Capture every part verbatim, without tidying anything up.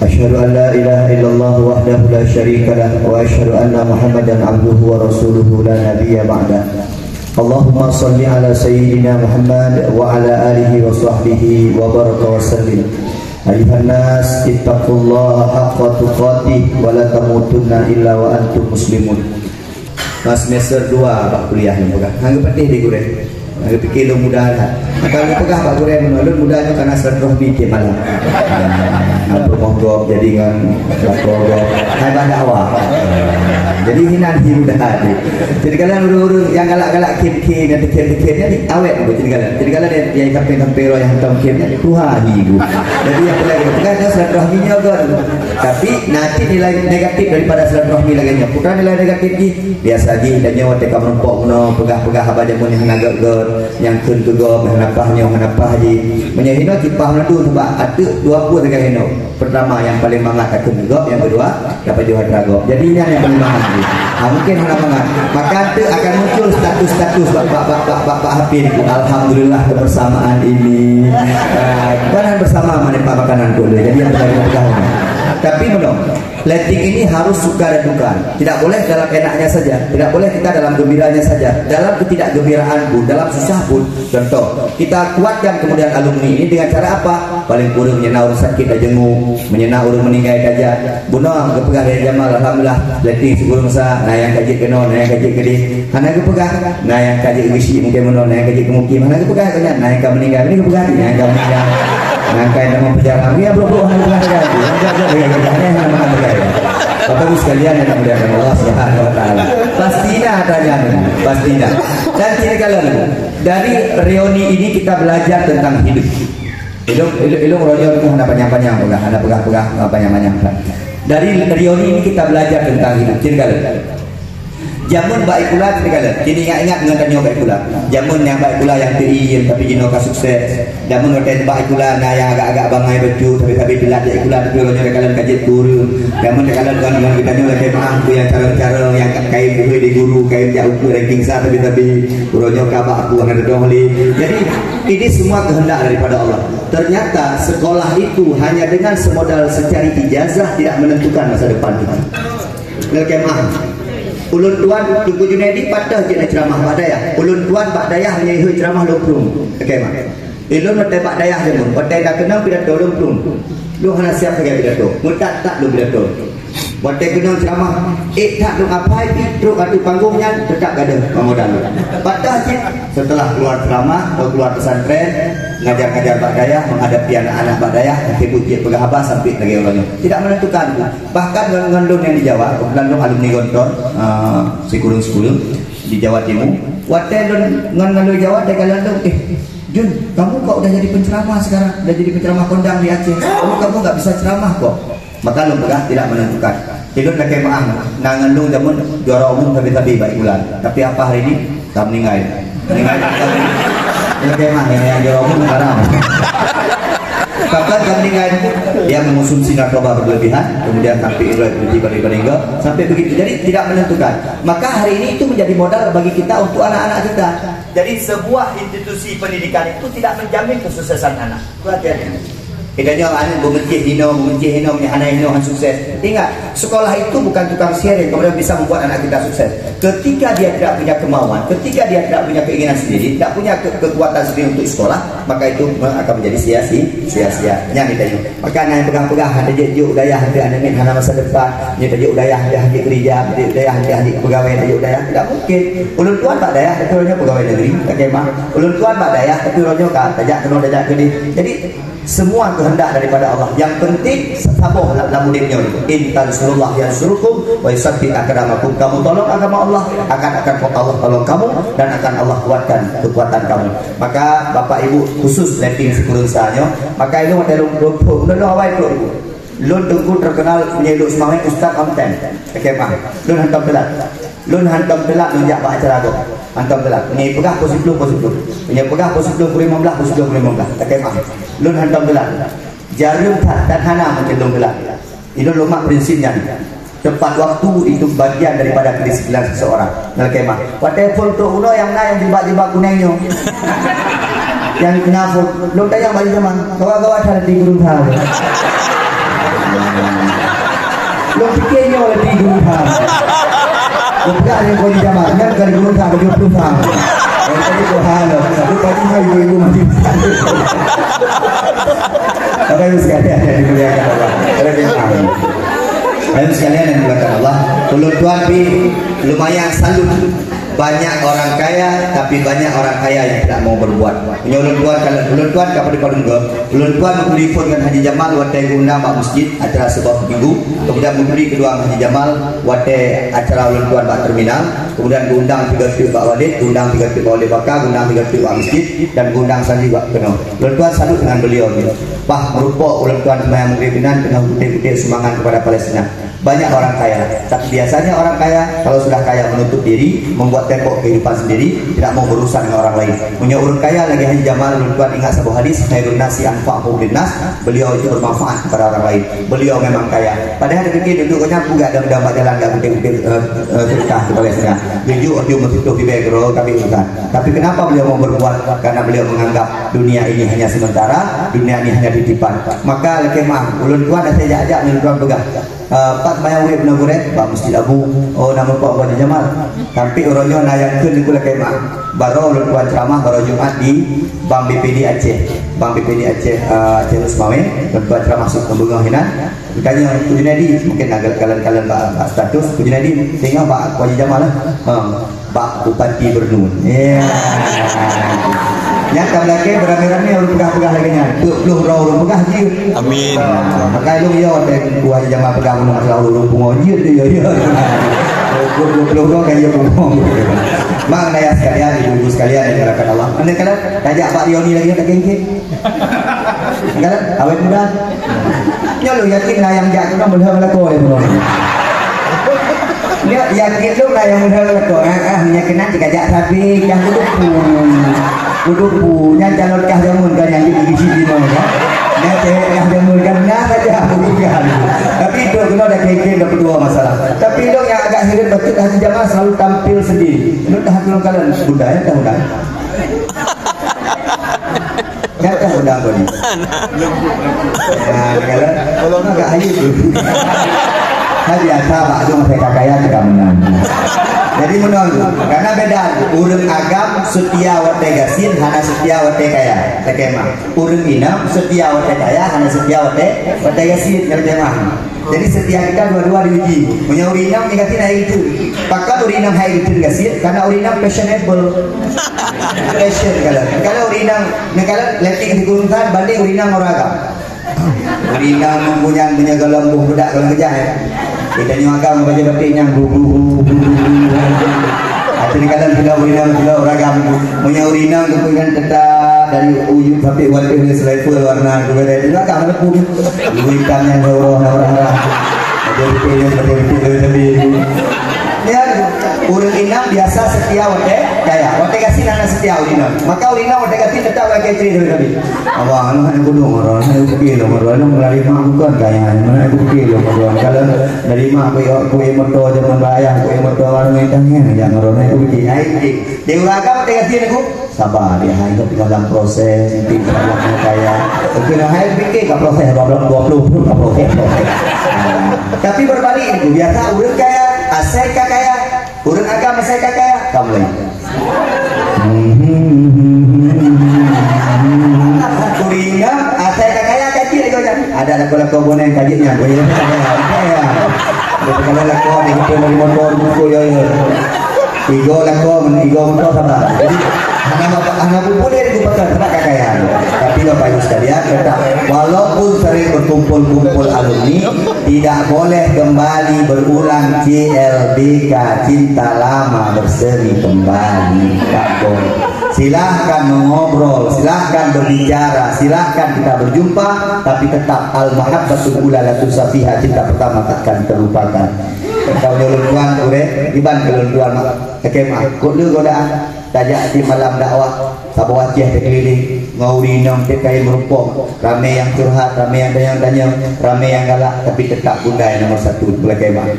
أشهد أن لا إله إلا الله وحده لا شريك له، وأشهد أن محمدا عبده ورسوله لا نبي بعده. اللهم صل على سيدنا محمد وعلى آله وصحبه وبارك وسلم. أيها الناس، اتقوا الله حق تقاته ولا تموتن إلا وأنتم مسلمون. Mas semester dua bak kuliah nyoe peugah. Hana geupatéh lé gurèe. Hana geupike lôn muda that. Maka lôn peugah bak gurèe meunoe, lôn muda nyoe kana silaturahmi tiep malam. Nah, peurumoh gob jadi ngon lakoe gob. Hai bak dakwah. Jadi hinan hi muda tadi. Jadi kalau ureueng-ureueng nyang galak-galak khém-khém, nyang teukhém-teukhém, jadi awet nyoe jadi galak. Jadi kalau dia, dia sampai-sampai roh nyang hantom khém, jadi tuha hi bu. Jadi nyang peugah, peugah nyoe silaturahmi nyoe gob. Tapi nanti nilai negatif daripada silaturahmi lagèe nyoe. Peue nilai negatif jih? Biasa jih tanyoe watèe ka meurumpok meunoe, peugah-peugah haba jameun nyang hana gèt-gèt, nyang kheun keu gob, hana paih nyoe, hana paih jih. Meunyoe hinoe cit paih mandum sabab ateueh dua pue sagai hinoe. Pertama, nyang paleng mangat takheun keu gob, nyang keudua, tapajoh atra gob. Jadi nyan nyang paleng mangat jih. Ha, mungkin hana mangat. Maka teuk akan muncul status-status bak, bak, bak, bak, bak, bak H P nyoe. Alhamdulillah kebersamaan ini. Ah, bukan bersama menyimpan makanan tu. Jadi nyang peugah-peugah. Tapi meunoe. Letting ini harus suka dan duka. Tidak boleh dalam enaknya saja. Tidak boleh kita dalam gembiranya saja. Dalam ketidakgembiraan pun, dalam susah pun. Contoh, kita kuatkan kemudian alumni ini dengan cara apa? Paling kurang meunyoe na ureueng sakit tajenguk, meunyoe na ureueng meuninggai tajak. Bunoe geupeugah lé Jamal, alhamdulillah, letting sikureueng sa, na nyang ka jeuet keunoe, na nyang ka jeuet keudeh. Hana geupeugah, na nyang ka jeuet geuchik mungken meunoe, na nyang ka jeuet keumukim. Hana geupeugah keu nyan, na nyang ka meuninggai. Hana geupeugah, na nyang ka meuninggai. Na nyang ka tamong penjara. Nyan brok-brok hana geupeugah lagèe nyan. Hana geupeugah lagèe nyan. Bapak Ibu sekalian yang dimuliakan Allah Subhanahu wa taala. Pasti na tanya, pasti na. Dan tidak kalah, dari reuni ini kita belajar tentang hidup. Ilôn, ilôn, ilôn uroe nyoe hana panyang-panyang peugah, hana peugah-peugah, hana panyang-panyang. Dari reuni ini kita belajar tentang hidup. Cit kalon. Jameun bak sikula cit kalon. Kini ingat-ingat ngon tanyoe bak sikula. Jameun nyang bak sikula nyang teu-i, tapi jinoe ka sukses. Jameun watèe bak sikula na nyang agak-agak bangai bacut, tapi-tapi teulat jak sikula, tapi uroe nyoe takalon ka jeuet keu ureueng. Jameun takalon ngon, ngon geutanyoe lakèe meu'ah, peue nyang carông-carông, nyang ka-, kayém beuhe di guru, kayém jak ukeue ranking sa, tapi-tapi uroe nyoe ka bak aku hana teudoh lé. Jadi, ini semua kehendak daripada Allah. Ternyata sekolah itu hanya dengan semodal secari ijazah tidak menentukan masa depan kita. Lakèe meu'ah. Ulôn tuan Teungku Junaidi patah jeuet neuceramah bak dayah. Ulôn tuan bak dayah meunyoe ihôi ceramah lôn plueng. Lakèe meu'ah. Ilôn watèe bak dayah jameun, watèe na keunong pidato lôn plueng. Lôn hana siap sagai pidato. Meutat-tat lôn pidato. Watèe keunong ceramah, ék that lôn apai pih trok ateueh panggong nyan teutap gadôh pamodal lôn. Patah cit seuteulah keuluar ceramah, keuluar pesantren, ngajar-ngajar bak dayah, menghadapi anak-anak bak dayah, akhé buet jeuet peugah haba sampai lagèe uroe nyoe. Tidak menentukan. Bahkan ngon, ngon lôn nyang di Jawa, keubeutulan lôn alumni Gontor, ah, sikureueng-sikureueng di Jawa Timur. Watèe lôn ngon, ngon lôn Jawa, teuka lôn, "Eh, Jun, kamu kok udah jadi penceramah sekarang? Udah jadi penceramah kondang di Aceh? Kamu, kamu nggak bisa ceramah kok?" Maka lôn peugah tidak menentukan. Ilôn lakèe meu'ah, na ngon lôn jameun juara umum sabe-sabe bak sikula. Tapi apa hari ini? Ka meuninggai. Meuninggai. Lakèe meu'ah, nyang, nyang juara umum haram. Kapan ka meuninggai? Dia mengonsumsi narkoba berlebihan, kemudian sampai irat berhenti banding-banding, sampai begitu. Jadi tidak menentukan. Maka hari ini itu menjadi modal bagi kita untuk anak-anak kita. Jadi sebuah institusi pendidikan itu tidak menjamin kesuksesan anak. Itu hati-hati. Kita nyoe aneuk beumeucéh hinoe, beumeucéh hinoe, meunyoe hana hinoe han sukses. Ingat, sekolah itu bukan tukang sihir yang kemudian bisa membuat anak kita sukses. Ketika dia tidak punya kemauan, ketika dia tidak punya keinginan sendiri, tidak punya ke-, kekuatan sendiri untuk sekolah, maka itu akan menjadi sia-si-, sia-sia. Nyan kita nyoe. Maka na nyang peugah-peugah, hana jeuet-jeuet u dayah, hana aneuk miet hana masa depan, nyoe tajeuet u dayah, hana jeuet keurija, tajeuet u dayah, hana jeuet pegawai, tajeuet u dayah. Tidak mungkin. Ulôn tuan bak dayah, tapi uroe nyoe pegawai negeri, lakèe meu'ah. Ulôn tuan bak dayah, tapi uroe nyoe ka tajak keunoe, tajak keudeh. Jadi, semua kehendak daripada Allah. Yang penting saboh lam, lam udép nyoe. In tansurullah yansurkum wa yutsabbit aqdamakum. Kamu tolong agama Allah, akan, akan Allah tolong kamu dan akan Allah kuatkan kekuatan kamu. Maka Bapak Ibu khusus letting sikureueng sa nyoe, maka ilôn watèe lôn, lôn, lôn, lôn awai trok Ibu. Lôn Teungku terkenal meunyoe lôn seumawét Ustaz on time. Lakèe meu'ah. Lôn hantom teulat. Lôn hantom teulat lôn jak bak acara gob. Hantom teulat. Meunyoe peugah pukul siploh, pukul siploh. Meunyoe peugah pukul siploh kureueng lima belas, pukul siploh kureueng lima belas. Lakèe meu'ah. Lôn hantom teulat. Jareueng that dan hana mungken lôn teulat. Ilôn lôn mat prinsip nyan. Tepat waktu itu bagian daripada kedisiplinan seseorang. Lakèe meu'ah. Watèe phôn trok uroe nyang na nyang jilbab-jilbab kunéng nyoe. Nyang na phôn. Lôn tanyong bak jih teuma. Gawat-gawat that di gurèe that. Pikir nyoe lagi guru tham. Bukan yang kau di zaman, kan kali guru tham tujuh puluh tham. Yang tadi kau halo, tapi tadi hai ibu-ibu masih. Bapak Ibu sekalian yang dimuliakan Allah. Terima kasih. Bapak Ibu sekalian yang dimuliakan Allah, ulôn tuan pi lumayan salut. Banyak orang kaya, tapi banyak orang kaya yang tidak mau berbuat. Meunyoe ulôn tuan, kalau ulôn tuan ka padum-padum goe, ulôn tuan meuteulepon ngon Haji Jamal watèe geuundang bak masjid acara seubab minggu, kemudian meuturi keudua Haji Jamal watèe acara ulôn tuan bak terminal, kemudian geuundang tiga teuk bak Walid, geuundang tiga teuk bak Walid Baka, geuundang tiga teuk bak masjid, dan geuundang sandi bak keunoe. Ulôn tuan salut dengan beliau ni. Bah meurupok ulôn tuan seumayang Maghrib inan teungoh geutem-geutem sumbangan kepada Palestina. Banyak orang kaya, tapi biasanya orang kaya kalau sudah kaya menutup diri, membuat tembok kehidupan sendiri, tidak mau berurusan dengan orang lain. Meunyoe ureueng kaya lagèe Haji Jamal, ulôn tuan ingat saboh hadis, "Khairun nasi anfa'uhum linnas," beliau itu bermanfaat kepada orang lain. Beliau memang kaya. Padahal dipikir duduk kena buka dalam dalam jalan dah gede-gede eh, eh, sedekah kepada sini. Jujur jujur meututup di background tapi bukan. Tapi kenapa beliau mau berbuat? Karena beliau menganggap dunia ini hanya sementara, dunia ini hanya titipan. Maka lagi mah, ulun tuan dah saya ajak ulun tuan pegang. Uh, pat mayang wib na gureh, bak Masjid Abu. Oh, nama Pak Haji Jamal. Tapi orang nyonya na yang kun di Kula Kemah. Baru ulun tuan ceramah, baru Jumat di Bank B P D Aceh. Bank B P D Aceh, uh, Aceh Rusmawe. Ulun tuan ceramah sub pembengoh hinan. Tanya Abu Junaidi, mungkin agak kalian-kalian bak, bak status. Abu Junaidi, tengok bak Haji Jamal lah. Ha. Bak Bupati Bernun. Ya. Nyang ka meulakèe beurami-rami ureueng peugah-peugah lagèe nyan. Peuet ploh droe ureueng peugah jeuet. Amin. Maka lôn yo teuh kuah jaman peugah meunyoe masalah ureueng pungo jeuet tu yo yo. Peuet ploh droe kan yo pungo. Mak naya sekalian, ibu-ibu sekalian yang dimuliakan Allah. Anda kala tajak Pak Rioni lagi tak kengkeng. Kan? Awet muda. Nyoe lôn yakin na nyang jak keunoe meulihat meulakoe lôn. Nyoe yakin lôn na nyang meulihat meulakoe. Ah, ah, nyang keunan jikajak sabe nyang kudupu. Kudupu nyang calon kah jameun ka nyang di bisi jinoe kan. Nyang cewek kah jameun kan na saja bukan. Tapi itu keunoe dah kengkeng dah berdua masalah. Tapi lôn nyang agak hireuen bacut Haji Jamal selalu tampil sendiri. Lôn dah lôn kala bunda ya dah bunda. Nyata benda kau ni. Nah, kalau kalau agak ayu tu. Tadi ada bak tu masa kakaya tidak menang. Jadi menang tu. Karena beda tu. Urang agam setia watèe gasien, hana setia watèe kaya. Takema. Urang inong setia watèe kaya, hana setia watèe watèe gasien. Takema. Jadi setia kita dua-dua diuji. Meunyoe ureueng inong nyang gasien hai geuteun. Pakon ureueng inong hai geuteun gasien? Karena ureueng inong fashionable. Fashion kalau. Kalau ureueng inong, kalau leting di gunung banding ureueng inong orang agam. Ureueng inong mempunyai punya golom buh budak golom gejah ya. Kita nyoe agam baju batik nyang bu bu bu bu bu. Hati ni kadang sudah ureueng inong sudah orang agam. Meunyoe ureueng inong tu kan tetap dari ujung sampai wan tu selevel warna tu beda. Itu agam ada pun. Ibu hitam yang huruf huruf huruf. Ada betul yang betul betul betul betul. Ya, ureueng inong biasa setia watèe kaya. Watèe gasien hana setia ureueng inong. Maka ureueng inong watèe gasien tetap lagi cerita tadi. Abang, anak yang kudu marah, anak yang kudu marah, anak melalui mak bukan kaya, anak yang kudu marah. Kalau dari mak aku yang aku yang motor zaman bayar, aku yang motor orang yang tangan, yang marah, anak yang kudu. Hai, di urang agam watèe gasien aku. Sabar dia, hai, itu tinggal dalam proses, nanti insyaallah akan kaya. Oke lah, hai, fikir ka proses dua puluh, dua puluh pun ka proses, proses. Tapi berbalik itu, biasa urang kaya, asai ka kaya, urang agam asai ka kaya, kamu lagi. Kurina, asai ka kaya, kaji lagi macam. Ada lagu-lagu boneng kaji nya, bunyi. Kalau lagu ni kita dari motor buku ya ya. Igo lakoe, igo motor sama. Jadi hana hana populer di kota sebab kekayaan. Tapi Bapak Ibu sekalian, tetap walaupun sering berkumpul-kumpul alumni, tidak boleh kembali berulang C L B K, cinta lama bersemi kembali. Tak boleh. Silahkan mengobrol, silahkan berbicara, silahkan kita berjumpa, tapi tetap al-mahabbatul ula la tusafiha, cinta pertama takkan terlupakan. Tau nyoe lôn tuan ureueng, iban keu lôn tuan mak. Oke mak, kok lé godaan tajak di malam dakwah saboh Aceh teukeulileng. Ngon ureueng inong teuka meureumpok, ramé nyang curhat, ramé nyang tanyong-tanyong, ramé nyang galak, tapi teutap bunda nyang nomor satu, peulakée mak.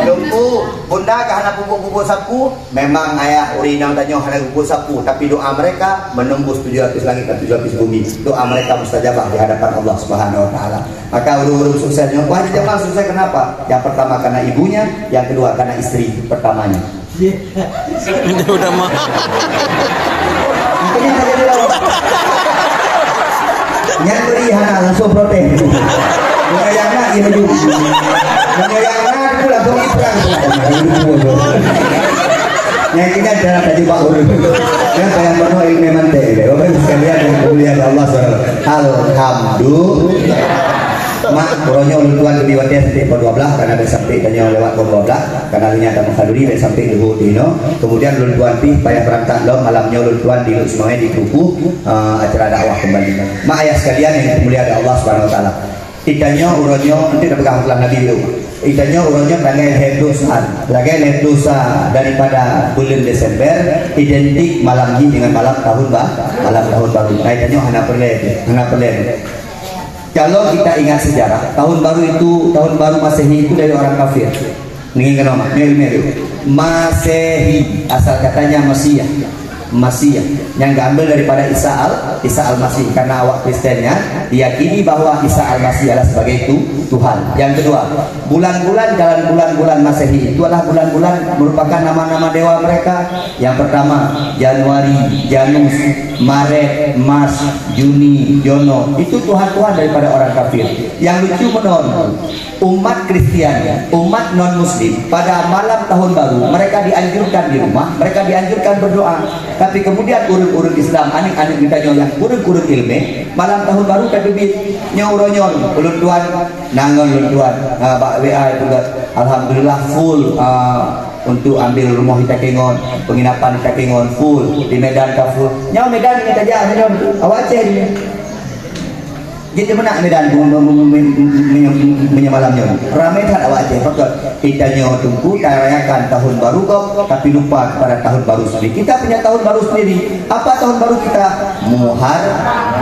Teungku, bunda ka hana pupuk-pupuk sapu, memang ayah ureueng inong tanyoe hana pupuk sapu, tapi doa mereka menembus tujuh lapis langit dan tujuh lapis bumi. Doa mereka mustajabah di hadapan Allah Subhanahu wa Taala. Maka ureueng-ureueng sukses nyoe, wah, Haji Jamal sukses kenapa? Yang pertama karena ibunya, yang kedua karena istri pertamanya. Dia udah mah. Mungkin yang tak jadi lawan. Nyan beri hana langsung protes. Meunyoe nyang na, iya maju. Meunyoe nyang na, itu langsung iprang. Nyang kini adalah tadi Pak Urut. Yang saya penuh ilmu mantek. Bapak Ibu sekalian yang mulia Allah, saudara. Alhamdulillah. Mak, uroe nyoe ulôn tuan leubeh watée sampai pukul dua belas, karena dah sampai tanyoe lewat pukul dua belas, karena lheueh nyan tameukhaduri dah sampai leuhô teuh inoe. Kemudian ulôn tuan pih payah beurangkat lom, malam nyoe ulôn tuan di Lhokseumawe di Krupu, eh, acara dakwah kembali. Mak ayah sekalian yang dimuliakan Allah Subhanahu Wa Taala. Itanyoe uroe nyoe, nanti dah pegang setelah Nabi dulu. Itanyoe uroe nyoe tanggai lhèe ploh sa, tanggai lhèe ploh sa daripada buleuen Desember, identik malam jih dengan malam tahun ba-, malam tahun baru. Nah, itanyoe hana peureulèe, hana peureulèe. Kalau kita ingat sejarah, tahun baru itu, tahun baru Masehi itu dari orang kafir. Ningin keunoe, mari, mari. Masehi, asal katanya Masiah. Masiah. Yang diambil daripada Isa Al-, Isa Al-Masih. Karena awak Kristennya diyakini bahwa Isa Al-Masih adalah sebagai tu-, Tuhan. Yang kedua, bulan-bulan, dalam bulan-bulan Masehi itu adalah bulan-bulan merupakan nama-nama dewa mereka. Yang pertama, Januari, Janus, Maret, Mars, Juni, Jono. Itu tuhan-tuhan daripada orang kafir. Yang lucu menurut umat Kristian, umat non-muslim, pada malam tahun baru, mereka dianjurkan di rumah, mereka dianjurkan berdoa. Tapi kemudian ureueng-ureueng Islam, aneuk-aneuk geutanyoe nyang kureueng-kureueng ileumèe, malam tahun baru ka teubiet. Nyoe uroe nyoe, ulôn tuan, na ngon ulôn tuan, ha, bak W A itu kan. Alhamdulillah full, ha, untuk ambil rumoh di Takengon, penginapan di Takengon full, di Medan ka full. Nyoe Medan ni tajak nyoe, awak Aceh ni. Jadi meunan Medan meunyoe malam nyoe. Ramé that awak Aceh, pakon. Kita nyoe teungku tarayakan tahun baru gob, tapi lupa kepada tahun baru sendiri. Kita punya tahun baru sendiri. Apa tahun baru kita? Muhar-,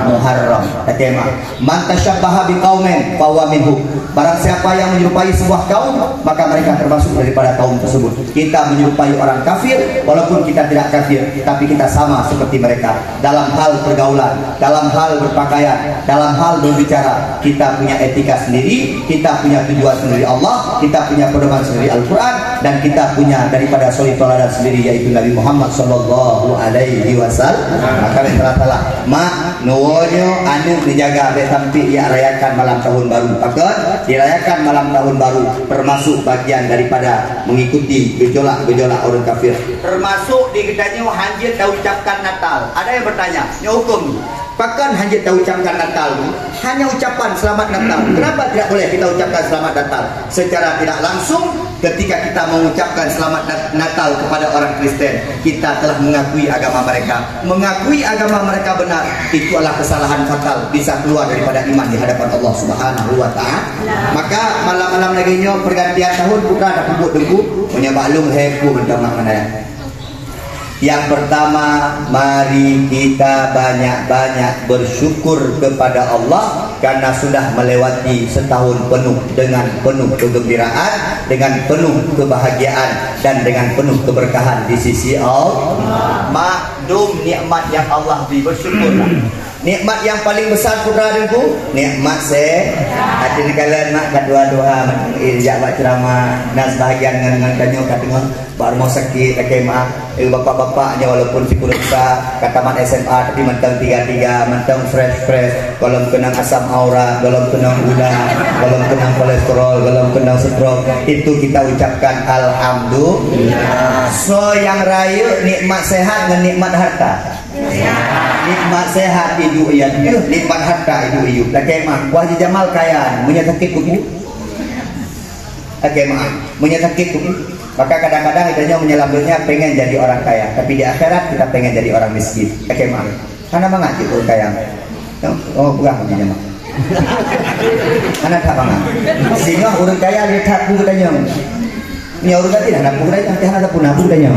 Muharram. Oke, mak. Man tasyabbaha biqaumin fahuwa minhum. Barang siapa yang menyerupai sebuah kaum, maka mereka termasuk daripada kaum tersebut. Kita menyerupai orang kafir, walaupun kita tidak kafir, tapi kita sama seperti mereka. Dalam hal pergaulan, dalam hal berpakaian, dalam hal berbicara, kita punya etika sendiri, kita punya tujuan sendiri Allah, kita punya pedoman sendiri Al-Quran, dan kita punya daripada suri teladan sendiri, yaitu Nabi Muhammad sallallahu alaihi wasallam. Maka, salah-salah. Mak, nyoe aneuk dijaga, bèk sampai ya rayakan malam tahun baru. Pakon? Dirayakan malam tahun baru termasuk bagian daripada mengikuti gejolak-gejolak orang kafir. Termasuk di geutanyoe hanjeuet taucapkan Natal. Ada yang bertanya, nyoe hukum. Pakon hanjeuet taucapkan Natal tu? Hanya ucapan selamat Natal. Kenapa tidak boleh kita ucapkan selamat Natal? Secara tidak langsung, ketika kita mengucapkan selamat Nat-, Natal kepada orang Kristen, kita telah mengakui agama mereka. Mengakui agama mereka benar, itu adalah kesalahan fatal, bisa keluar daripada iman di hadapan Allah Subhanahu wa Taala. Maka malam-malam lagèe nyoe pergantian tahun, putra dak peubuet deungon, meunyoe bak lôn hai ku mantong mak manaya. Yang pertama, mari kita banyak-banyak bersyukur kepada Allah karena sudah melewati setahun penuh dengan penuh kegembiraan, dengan penuh kebahagiaan, dan dengan penuh keberkahan di sisi Allah. Maklum nikmat yang Allah beri, bersyukurlah. Nikmat yang paling besar putra teungku, nikmat se-, hati neukalon mak ka dua-dua, eh, jak bak ceramah, na sebahagian ngon, ngon tanyoe ka teungoh bak rumoh sakit, lakèe meu'ah. Eh, bapak-bapak nyoe walaupun sikureueng sa ka tamat S M A, tapi mantong tiga-tiga, mantong fresh-fresh, gohlom keunong asam urat, gohlom keunong gula, gohlom keunong kolesterol, gohlom keunong stroke. Itu kita ucapkan alhamdulillah. So nyang rayeuk nikmat sehat ngon nikmat harta. Nikmat sehat idup iya deuh, nikmat harta idup iyup. Lakèe meu'ah, wah Haji Jamal kaya, meunyoe sakét kubu. Lakèe meu'ah, meunyoe sakét kubu. Maka kadang-kadang kita nyoe meunyoe lam donya pengen jadi orang kaya, tapi di akhirat kita pengen jadi orang miskin. Lakèe meu'ah. Hana mangat cit ureueng kaya. Oh, peugah Haji Jamal. Hana that mangat. Singoh ureueng kaya le that peue geutanyong. Nyoe ureueng gati hana peue geutanyong, hana sapeue na peue geutanyong.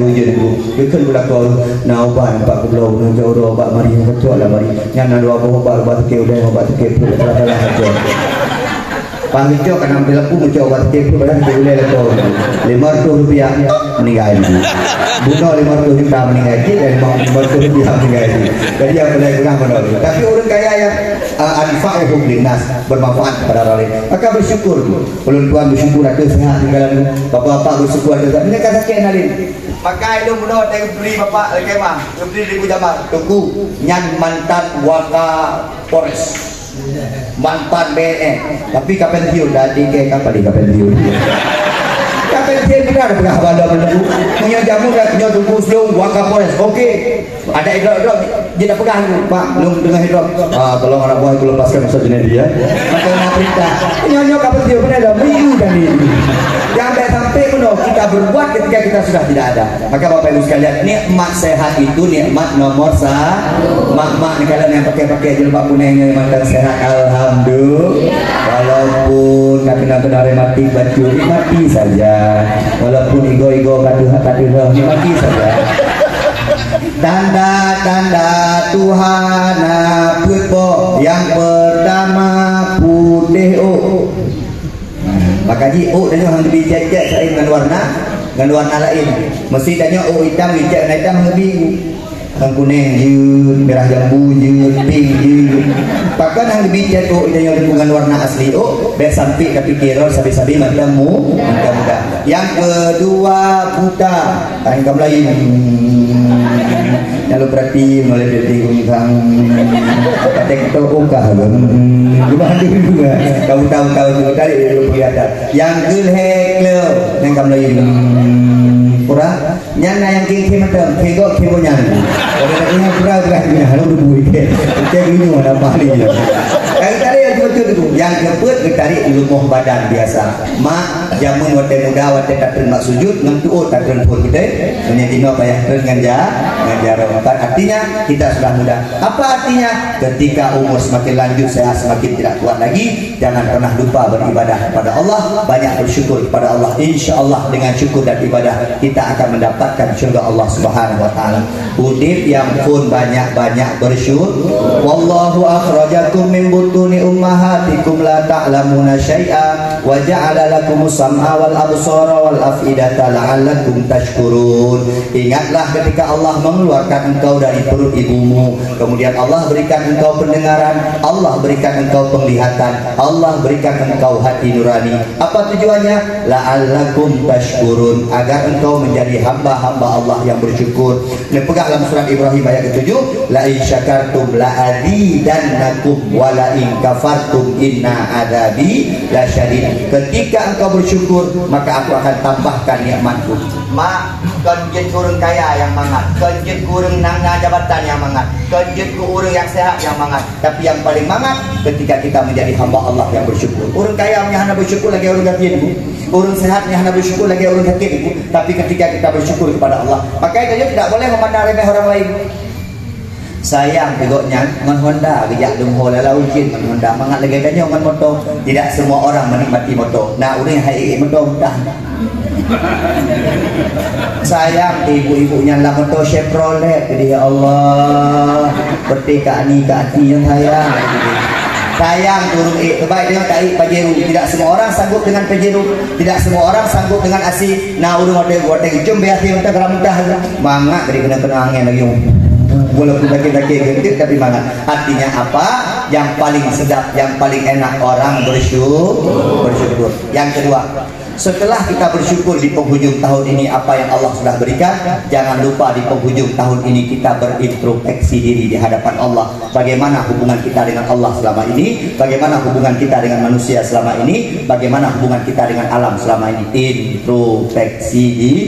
ujeuen, Bu. Geukheun bak lakoe, na ubat bak kubloe, na cok uroe bak mari, na cok lam mari. Nyan na dua boh ubat, ubat sakét ulèe, ubat sakét pruet, salah-salah cok. Pan geucok ka nam teuleupu, geucok bak tiep, bak tiep ulèe lakoe. Lima ratus rupiah, meninggai. Bunoe lima ratus juta meninggai. Cit dari lima ratus rupiah meninggai. Jadi, apa lagi kurang pada orang. Tapi orang kaya yang, ah, anfa'uhum linnas, bermanfaat kepada orang lain. Maka bersyukur. Ulôn tuan bersyukur ada sehat di dalam. Bapak-bapak bersyukur ada sehat. Mereka sakit hal ini. Maka ilmu bunoe tadi beri bapak lagi mah. Beri ribu jamar. Tuku, nyan mantan Wakapolres. Mantan B N N, tapi ka pensiun dah, tiga kali ka pensiun. Ka pensiun kita ada pegang bala menunggu. Punya jamu dah, punya tunggu sebelum Wakapolres. Okey. Ada idrop-idrop, dia dah pegang tu. Pak, belum tengah idrop. Ah, tolong anak buah itu lepaskan Ustaz Junaidi, ya. Maka nak perintah. Nyonya ka pensiun, mana dah? Minggu dah ni. Jangan sampai bunoe kita berbuat ketika kita sudah tidak ada. Maka Bapak Ibu sekalian, nikmat sehat itu nikmat nomor sa-, mak-mak ni kalau yang pakai-pakai jilbab kuning ni mantan sehat, alhamdulillah. Walaupun kena-kena rematik bacut, nikmati saja. Walaupun igo-igo kaduh-kaduh, nikmati saja. Tanda-tanda Tuhan, ah, peuet boh. Yang pertama, putih, oh. Maka jih ôk tanyoe hana geubri cét-cét laén ngon warna, ngon warna laén. Meusti tanyoe ôk itam, geucét warna itam hana geubri. Ngon kuneng jeuet, mirah jambu jeuet, pink jeuet. Pakon hana geubri cét ôk tanyoe ngon warna asli ôk, bèk sampai tapikir lom sabe-sabe mantong mu-, mantong muda. Yang kedua, buta. Tan ka Melayu. Lalu berarti mulai dari gunung sang. Kata kita ungkah. Gimana dulu? Kau tahu, tahu tu tadi dia belum kelihatan. Yang gelhek le, yang ka Melayu. Kurang. Nyan na yang king-king macam, kegok kebo nyan. Kalau tak ingat kurang, kurang guna. Lalu dulu ikan. Ikan dulu ada ahli. Yang tadi yang betul tu. Yang keempat, ketarik lumuh badan biasa. Mak, jameun watèe muda, watèe tatreun mak sujud, ngon tu'ôt tatreun phôn beutôi. Meunyoe jinoe payah treun ngon ja-, ngon jaroe. Empat, artinya, kita sudah muda. Apa artinya? Ketika umur semakin lanjut, sehat semakin tidak kuat lagi, jangan pernah lupa beribadah kepada Allah, banyak bersyukur kepada Allah. Insya Allah, dengan syukur dan ibadah, kita akan mendapatkan syurga Allah Subhanahu wa Ta'ala. Udép nyang phôn banyak-banyak bersyukur. Wallahu akhrajakum min butuni ummahatikum Kum la ta'lamuna syai'a wa ja'ala lakumus sam'a wal absara wal af'idata la'allakum tashkurun. Ingatlah ketika Allah mengeluarkan engkau dari perut ibumu, kemudian Allah berikan engkau pendengaran, Allah berikan engkau penglihatan, Allah berikan engkau hati nurani. Apa tujuannya? La'allakum tashkurun, agar engkau menjadi hamba-hamba Allah yang bersyukur. Neupeugah lam surat Ibrahim ayat ketujuh, "La in syakartum la azidannakum wa la in kafartum inna adzabi lasyadid." Ketika engkau bersyukur, maka aku akan tambahkan nikmatku. Mak, kon jeuet ureuëng kaya nyang mangat, kon jeuet ureuëng nyang na jabatan nyang mangat, kon jeuet ureuëng nyang sehat nyang mangat. Tapi yang paling mangat ketika kita menjadi hamba Allah yang bersyukur. Ureuëng kaya meunyo hana bersyukur lagée ureuëng gasien, Bu. Ureuëng sehat meunyo hana bersyukur lagée ureuëng sakét, Bu. Tapi ketika kita bersyukur kepada Allah, maka itu tidak boleh memandang remeh orang lain. Sayang teugok nyan ngon Honda geujak dum ho lalau ujeuen ngon Honda, mangat lagée tanyoe ngon moto. Tidak semua orang menikmati moto. Na ureuëng hai ék moto mudah. Sayang ibu-ibu nyan lam moto Chevrolet, jadi ya Allah, beuteh ka ani ka ati nyang sayang. Sayang turun ék, keubai dengan ka ék Pajero. Tidak semua orang sanggup dengan Pajero. Tidak semua orang sanggup dengan A C. Na ureuëng watée watée jom biasa untuk dalam mudah. Mangat dari kena-kena angin lagi. Walaupun sakit-sakit gentik tapi mangat. Artinya apa? Yang paling sedap, yang paling enak orang bersyukur. Bersyukur. Yang kedua, setelah kita bersyukur di penghujung tahun ini apa yang Allah sudah berikan, jangan lupa di penghujung tahun ini kita berintrospeksi diri di hadapan Allah. Bagaimana hubungan kita dengan Allah selama ini? Bagaimana hubungan kita dengan manusia selama ini? Bagaimana hubungan kita dengan alam selama ini? Introspeksi diri.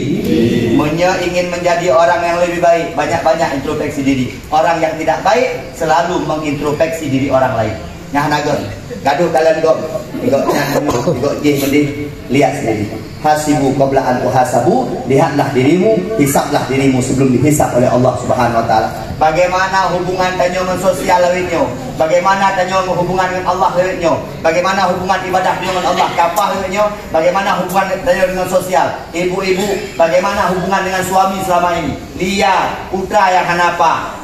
Meunyo ingin menjadi orang yang lebih baik, banyak-banyak introspeksi diri. Orang yang tidak baik selalu mengintrospeksi diri orang lain. Nyang hana göt, gaduh kalon göt, göt nyan, göt jih meudeh, lihat sendiri. Hasibu qabla an tuhasabu, lihatlah dirimu, hisablah dirimu sebelum dihisab oleh Allah Subhanahu wa taala. Bagaimana hubungan tanyoe ngon sosial lawét nyoe? Bagaimana tanyoe hubungan dengan Allah lawét nyoe? Bagaimana hubungan ibadah tanyoe ngon Allah kapah lawét nyoe? Bagaimana hubungan tanyoe dengan sosial? Ibu-ibu, bagaimana hubungan dengan suami selama ini? Lia, putra yang hana apa.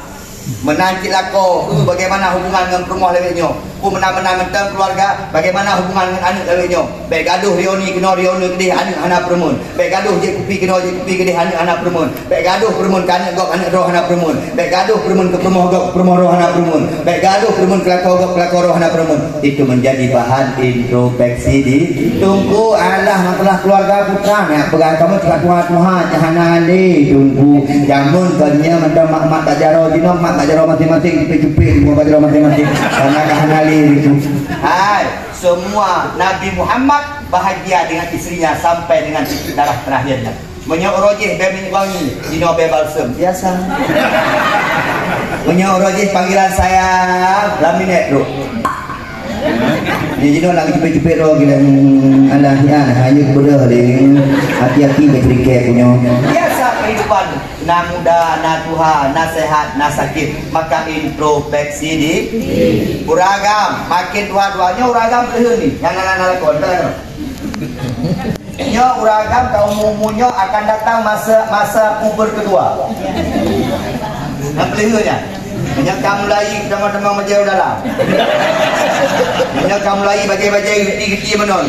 Meunan cit lakoe, eu, bagaimana hubungan ngon peurumoh lawét nyoe? Peue meunan-meunan mantong keuluwarga, bagaimana hubungan ngon aneuk lawét nyoe? Bék gadoh rioni keunoe rioni keudeh aneuk hana peureumeun. Bék gadoh jép kupi keunoe jép kupi keudeh aneuk hana peureumeun. Bék gadoh peureumeun keu aneuk gob aneuk droe hana peureumeun. Bék gadoh peureumeun keu peurumoh gob peurumoh droe hana peureumeun. Bék gadoh peureumeun keu lakoe gob keu lakoe droe hana peureumeun. Itu menjadi bahan introspeksi di Teungku. Alah masalah keuluwarga putra nyan peugah kamoe cit ka tuha-tuha, nyan hana lé Teungku. Jameun kon nyan mantong mak-mak tajaroe jinoe, mak tajaroe maséng-maséng, cupék-cupék di muka tajaroe maséng-maséng. Karena ka hana lé Teungku. Hai, semua Nabi Muhammad bahagia dengan istrinya sampai dengan titik darah terakhirnya. Meunyoe uroe jih bèe minyeuk wangi, jinoe bèe balsem. Biasa. Meunyoe uroe jih panggilan sayang, lam minèt trok. Nyan jinoe lagi cupék-cupék droe gila. Alah nyan, hana beudôh lé. Hati-hati bak ceurikèe ku nyoe. Biasa kehidupan, na muda, na tuha, na sehat, na sakit. Maka introspeksi di ureueng agam. Makin tuha-tuha nyoe ureueng agam peuleuheuen ni. Nyang na, na, na lakon, na lakon. Nyoe ureueng agam ka umu-umu nyoe akan datang masa, masa puber kedua. Nyang peuleuheuen nyan. Meunyoe ka mulai teuma-teuma bajèe u dalam. Meunyoe ka mulai bajèe-bajèe geuti-geuti meunan.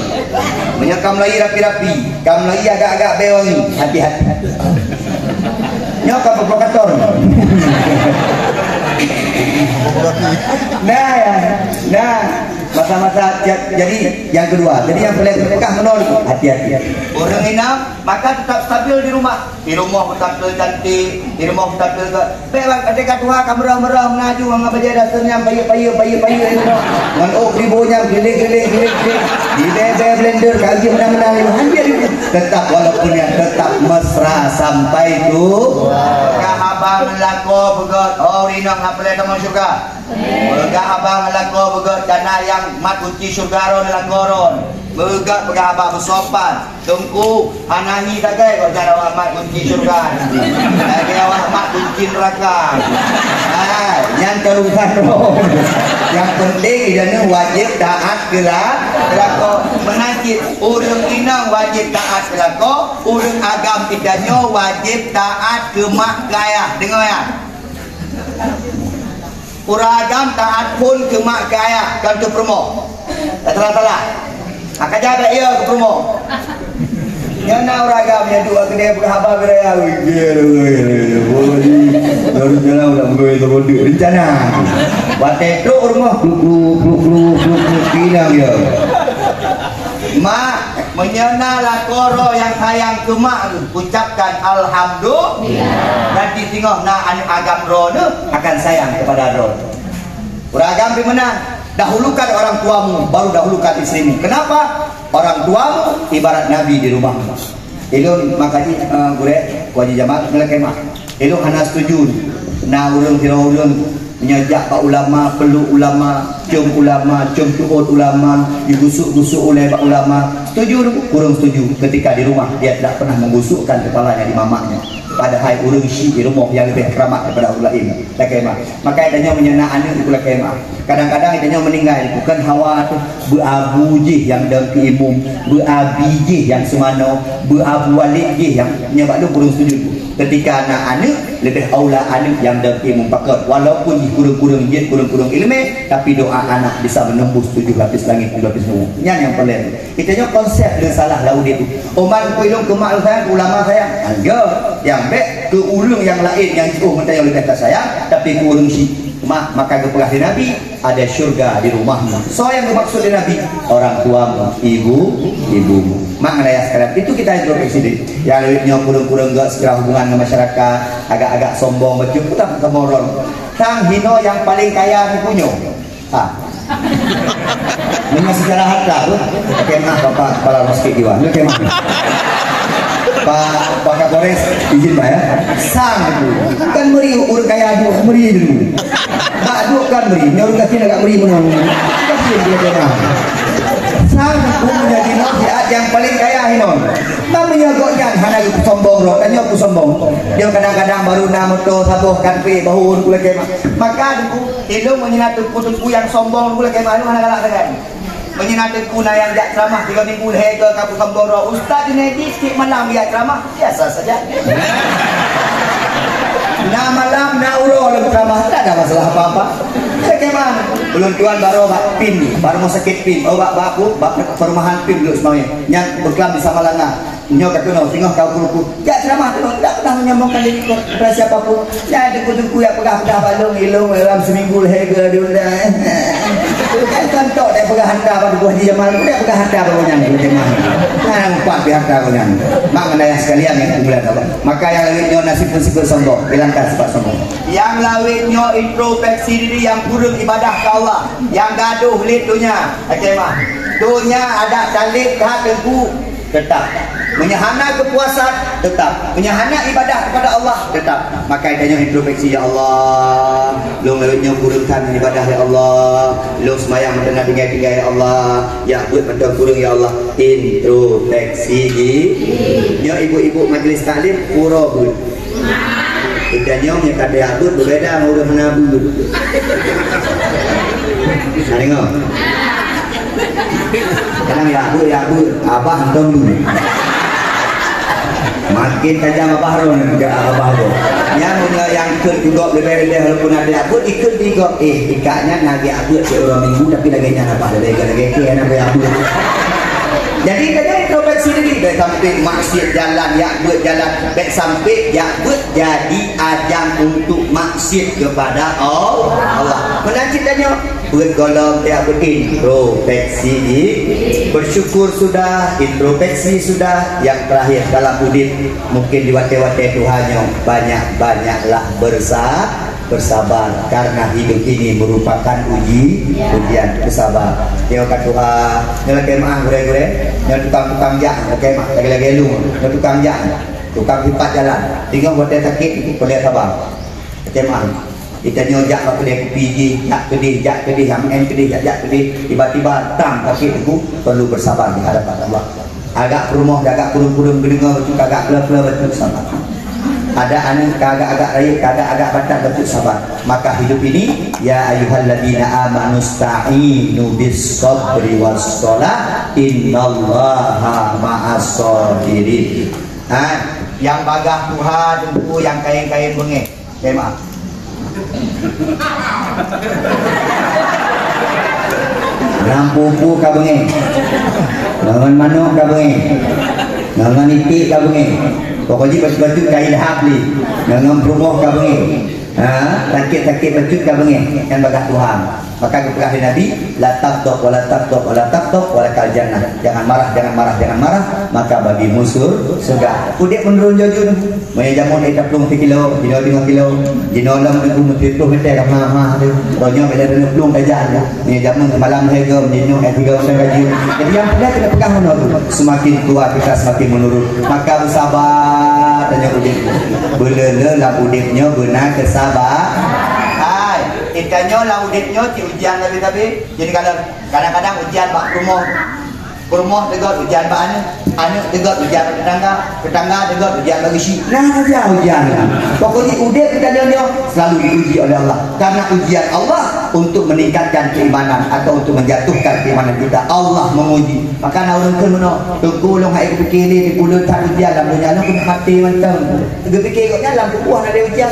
Meunyoe ka mulai rapi-rapi, ka mulai agak-agak bèe wangi, hati-hati. Nyoe ka provokator. Nah, ya. Nah. Masa-masa ja-, jadi nyang keudua. Jadi nyang paleng teupeugah meunoe, hati-hati. Ureueng inong maka tetap stabil di rumah. Di rumoh beutampil cantik, di rumoh beutampil gèt. Bèk bang, até ka tuha ka meurah-meurah meunaju ngon bajèe dasar nyang payeuet-payeuet, payeuet-payeuet di rumoh. Ngon ôk ribo nyang keliling-keliling, keliling-keliling. Di bèe-bèe blender ka jeuet meunan-meunan, hancur. Tetap walaupun nyan tetap mesra sampai tu. Ka haba ngon lakoe beugèt, oh, inong hana paleng tamong syeuruga. Peugah haba ngon lakoe beugèt, kana nyang mat kunci syeuruga droen lakoe droen. Beugèt peugah haba beusopan. Teungku, hana hi sagai kok cara awak mat kunci syeuruga. Lagèe awak mat kunci neuraka. Hai, nyan keurusan droen. Nyang penting, idéh nyoe wajéb taat keu la-, keu lakoe. Meunan cit, ureueng inong wajéb taat keu lakoe, ureueng agam geutanyoe wajéb taat keu mak keu ayah. Deungö ya. Ureueng agam taat phôn keu mak keu ayah, kon keu peurumoh. Salah-salah. Maka jaga ia ke promo. Nyan na ureueng agam nyang dua kena berhaba beraya. Baru jalan udah mulai terbodoh rencana. Watèe trok rumoh, klu, klu, klu, klu, klu, klu, pinang dia. Mak, meunyoe na lakoe droe nyang sayang keu mak, ucapkan alhamdulillah. Berarti singoh na aneuk agam droeneuh akan sayang kepada droeneuh. Ureueng agam pih meunan, dahulukan orang tuamu, baru dahulukan istrimu. Kenapa? Orang tuamu ibarat nabi di rumahmu. Ilôn makajih, eh, gurèe, Haji Jamal, meulakèe meu'ah. Ilôn hana setuju na ureueng sidroe ureueng nyoe jak bak ulama, peluk ulama, cium ulama, cium tuot ulama, digusuk-gusuk ulèe bak ulama. Setuju, kurang setuju ketika di rumah dia tidak pernah menggusukkan kepalanya di mamaknya. Padahai ureueng syiek di rumoh nyang leubeh keramat daripada ureueng laén. Lakèe meu'ah. Maka tanyoe meunyoe na aneuk, lakèe meu'ah. Kadang-kadang tanyoe meuninggai, bukan hawa tu, beuabu jih nyang dong keu imum, beuabi jih nyang seumanoe, beuabu Walid jih nyang, nyoe bak lôn kurang setuju. Ketika na aneuk, leubeh aula aneuk nyang dong keu imum pakon. Walaupun jih kurang-kurang jeuet, kurang-kurang ileumèe, tapi doa anak bisa menembus tujuh lapis langit, tujuh lapis nurga. Nyan nyang paléng. Geutanyoe konsep lé salah lam udép. Oman ku ilôn keu mak sayang, keu ulama sayang. Enggak, nyang bèk keu ureueng nyang laén nyang jiôh ngon tanyoe leubeh tasayang, tapi keu ureueng syiek. Mak, maka geupeugah lé Nabi, ada syurga di rumahmu. Soe nyang geumaksud lé Nabi? Orang tuamu, ibu, ibumu. Mak ngon ayah sekalian, itu kita introspeksi diri. Nyang lewat nyoe kurang-kurang gak secara hubungan dengan masyarakat, agak-agak sombong, betul pun tak kemorong. Sang hino nyang paling kaya di punyo. Ha. Dengan sejarah harta tu, kemah Bapak Kepala Rumah Sakit Jiwa. Ni kemah. Pak, Pak Kapolres, izin, Pak, ya. Sang tu. Kan meri ureueng kaya dulu, meri dulu. Bak duk kan meri, nyoe ureueng gasien agak meri meunan. Gasien dia kemah. Sang tu menjadi nasihat yang paling kaya hinon. Namanya gobnyan hana sombong roh, tanya aku sombong. Dia kadang-kadang baru na moto saboh kan pi bahu pula kemah. Maka aku Ilôn meunyoe na teungku-teungku nyang sombong, ulôn lakèe meu'ah, hana galak sagai. Meunyoe na teungku na nyang jak ceramah tiga minggu lhèe goe ka peusombong droe, Ustaz Junaidi tiep malam jak ceramah, biasa saja. Na malam, na uroe lôn ceramah, tak ada masalah apa-apa. Lakèe meu'ah, ulôn tuan baroe bak pin, bak rumoh sakét pin, oh, bak, bak, bak perumahan pin dulu semuanya. Nyang beuklam di Samalanga. Nyoe ka keunoe, singoh ka ukur-ukur. Jak ceramah keunoe, tidak pernah menyombongkan diri kepada siapa pun. Nyan teungku-teungku nyang peugah-peugah bak lôn, ilôn dalam seminggu lhèe goe diundang. Kan tok dia peugah harta bak Teungku Haji Jamal, dia peugah harta bak gobnyan, gobnyan. Nah, empat pih harta gobnyan. Mak ngon ayah sekalian nyang dimuliakan Allah. Maka nyang lawét nyoe na sifeuet-sifeuet sombong, hilangkan sifat sombong. Nyang lawét nyoe introspeksi diri nyang kureueng ibadah keu Allah, nyang gadôh lé donya. Lakèe meu'ah. Donya adak talét that teungku. Tetap. Meunyoe hana keupuasan, tetap. Meunyoe hana ibadah kepada Allah, tetap. Maka tanyoe introspeksi, "Ya Allah, lôn lawét nyoe kureueng that ibadah, ya Allah. Lôn seumayang meuteuna tinggai-tinggai, ya Allah. Jak beuet mantong kureueng, ya Allah." Introspeksi diri. Nyoe ibu-ibu majlis taklim, uroe beuet. Geutanyoe nyang ka tajak beuet beubeda ngon ureueng hana beuet. Ka deungö? Kadang jak beuet, jak beuet, abah hantom beuet. Makin tajam abah droe nyan, jak abah droe. Nyan meunyoe nyang kheun keu gob leubeh-leubeh walaupun na tajak beuet, ikheun di gob, "Eh, ikak nyan na jak beuet siuroe minggu, tapi lagèe nyan abah, lagèe, lagèe kèe na jak beuet." Jadi, keuneuk introspeksi diri, bèk sampé maksiat jalan, jak beuet jalan, bèk sampé jak beuet jadi ajang untuk maksiat kepada Allah. Meunan cit tanyoe, beuet gohlom, ya, beuet introspeksi diri. Bersyukur sudah, introspeksi sudah, yang terakhir dalam udép, mungkin di watèe-watèe tuha nyoe, banyak-banyaklah bersa-, bersabar, karena hidup ini merupakan uji, ujian. Bersabar. Nyoe ka tuha, nyoe lakèe meu'ah gurèe-gurèe, nyoe tukang-tukang jak, lakèe meu'ah, lagèe-lagèe lôn, nyoe tukang jak, tukang sipat jalan. Singoh watèe sakét, peuleueh sabar. Lakèe meu'ah. Geutanyoe jak bak keudè kupi jih, jak keudéh, jak keudéh, nyang meu'en keudéh, jak, jak keudéh. Tiba-tiba, tam, sakét teungku, perlu bersabar di hadapan Allah. Agak peurumoh, agak kureueng-kureueng geudeungoe bacut, agak keula-keula bacut sabar. Ada aneuk ka agak-agak rayeuk, ka agak-agak batat bacut sabar. Maka hidup ini, ya ayyuhalladzina amanu sta'inu bis sabri was shalah, innallaha ma'as sabirin. Ha, nyang bagah tuha teungku, nyang kayém-kayém beungéh. Memang. Ngon pupu ka beungéh. Ngon manok ka beungéh. Ngon iték ka beungéh. Pokok jih bacut-bacut ka ilhab lé. Ngon peurumoh ka beungéh. Ha, sakét-sakét bacut ka beungéh. Nyan bagaih Tuhan. Maka geupeugah lé Nabi, "La taghdab, wa la taghdab, wa la taghdab, wa lakal jannah." Jangan marah, jangan marah, jangan marah, maka bagimu sur-, surga. Udép meunurun jauh-jauh. Meunyoe jameun ék taplueng sikilo, jinoe teungoh kilo, jinoe lom teungku meusiplôh meter ka ma-ma tu. Roh nyoe bila teungoh plueng tajak tu. Meunyoe jameun semalam lhèe gom, jinoe ék tiga meter ka jeuet. Jadi nyang peugah keuneuk peugah meunoe tu. Semakin tua kita semakin menurun. Maka beusaba tanyoe udép. Beuleu-leu lam udép nyoe beuna keusaba-, hai, tanyoe lam udép nyoe cit ujian sabe-sabe. Jadi kalau kadang-kadang ujian bak rumoh, peurumoh teugot ujian bak aneuk, aneuk teugot ujian bak tetangga, tetangga teugot ujian bak geuchik. Nah saja ujian. Pokok jih udép geutanyoe nyoe selalu diuji oleh Allah. Karena ujian Allah untuk meningkatkan keimanan atau untuk menjatuhkan keimanan kita. Allah menguji. Maka na ureueng kheun meunoe, "Teungku, lôn hana kupike lé, ulôn that ujian lam donya lôn keuneuk maté mantong." Geupike gobnyan lam tuboh na lé ujian.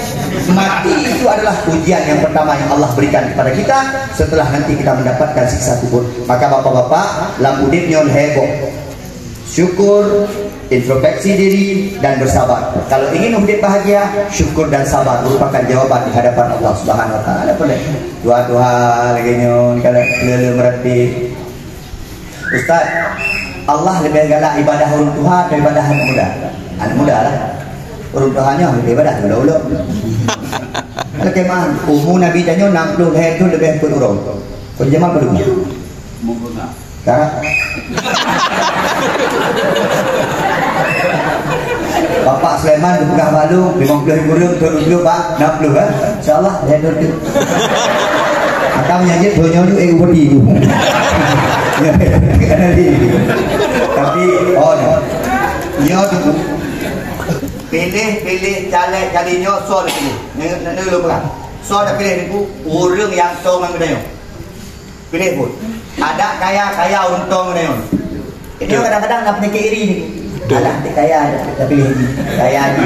Mati itu adalah ujian yang pertama yang Allah berikan kepada kita setelah nanti kita mendapatkan siksa kubur. Maka bapak-bapak, lam udép nyoe lhèe boh. Syukur, introspeksi diri, dan bersabar. Kalau ingin udép bahagia, syukur dan sabar merupakan jawaban di hadapan Allah Subhanahu Wa Taala. Ada boleh? Dua-dua lagi nyoe kalau lele merati. Ustaz, Allah lebih galak ibadah ureueng tuha atau ibadah aneuk muda? Aneuk muda lah. Ureueng tuha nyoe lebih ibadah ulo-ulo. Kalau kemah, umur Nabi tanyoe enam puluh lhèe thôn lebih peuet uroe. Kau jamal peuet uroe. Cara. Bapak Sulaiman geupeugah balu, limong ploh ribu ureueng, thôn tujoh bak enam puluh, kan? Insya Allah, lhèe thôn tu. Akan menyajik thôn nyoe tu, eh, upeti tu. Tapi, oh, nyoe. Nyoe tu. Piléh-piléh caleg kali nyoe, soe tapiléh? Nyoe, nyoe, nyoe lôn peugah. Soe tapiléh niku? Ureueng nyang toe ngon geutanyoe. Piléh buet. Adak kaya, kaya untung nyoe. Itu kadang-kadang na peunyakét iri ni. Betul. Alah, adik kaya, tapi kaya ni.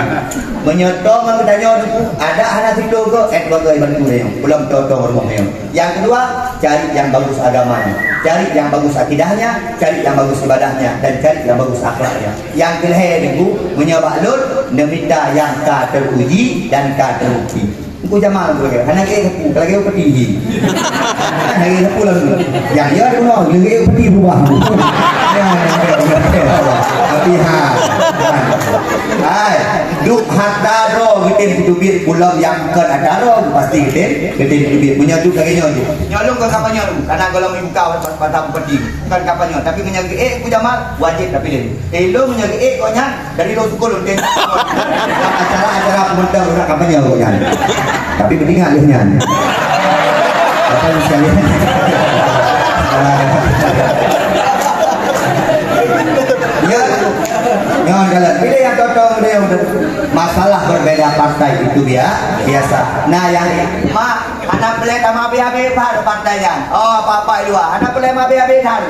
Meunyoe toe ngon geutanyoe tu, adak hana siploh goe, eh, dua goe bantu nyoe. Belum toe-toe rumoh nyoe. Yang kedua, cari yang bagus agamanya, cari yang bagus akidahnya, cari yang bagus ibadahnya, dan cari yang bagus akhlaknya. Yang kelhèe ni, Bu, meunyoe bak lôn, neumita nyang ka teuuji dan ka teubukti. Engku Jamal tu lagèe, hana lagèe sapu, lagèe upeti hi. Hana lagèe sapu lalu. Nyang ya tu noh, lagèe upeti berubah. Tapi ha. Hai, duek atra droe geutem kuteubiet, ulôn nyang kon atra droe pasti geutem, geutem kuteubiet. Meunyoe duek lagèe nyoe tu. Nyoe lôn kon kampanye lôn, karena golom buka batang upeti. Kon kampanye, tapi meunyoe geuék Engku Jamal, wajéb tapiléh. Eh, lôn meunyoe geuék gobnyan, dari lôn syukur lôn tengok. Acara-acara pembentuk udah kampanye kok nyan. Tapi beringat lé nyan. Bapak Ibu sekalian. Ya. Nyoe jalan. Bila yang totong dia udah masalah berbeda partai itu dia biasa. Nah, yang mak, anak pelai sama habis-habis partai nyan. Oh, apa-apa di luar. Anak pelai sama habis-habis tahu.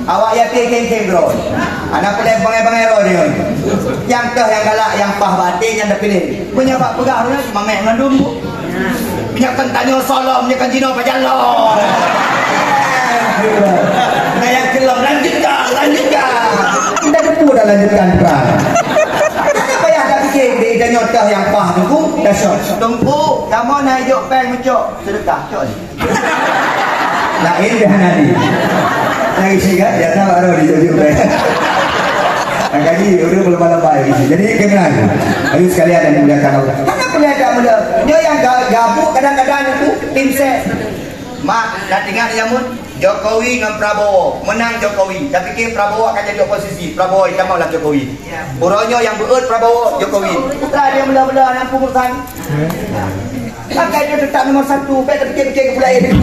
Awak yatim kengkeng droe. Anak peuleueh bangai-bangai droe nyoe. Nyang toh nyang galak, nyang paih bak até nyan tapiléh. Meunyoe bak peugah ureueng cuma mèh mandum. Meunyoe kan tanyoe soe lom, meunyoe kan jinoe pajan lom. Nah, nyang keu lom, lanjutkan, lanjutkan. Kita depu dah lanjutkan perang. Tak payah tak fikir, dia nyoe toh nyang paih tu, dah syok. Teungku, kamoe na ijok péng meucok, sedekah, cok. Laén dah nadi. Lagi sigat, ya tahu baru ditunjuk deh. Lagi udah belum malam baik. Jadi kenal. Ayo sekalian yang dimuliakan Allah. Kenapa dia tak mulia? Dia yang ga- gabuk kadang-kadang itu tim ses. Mak, nak ingat ya, Mun? Jokowi ngon Prabowo. Menang Jokowi. Tapi ke Prabowo akan jadi oposisi. Prabowo ditambah lah Jokowi. Uroe nyoe nyang beuet Prabowo, Jokowi. Lah dia mula-mula anak pungutan. Pakai dia tetap nomor satu, baik terpikir-pikir ke pulai dia.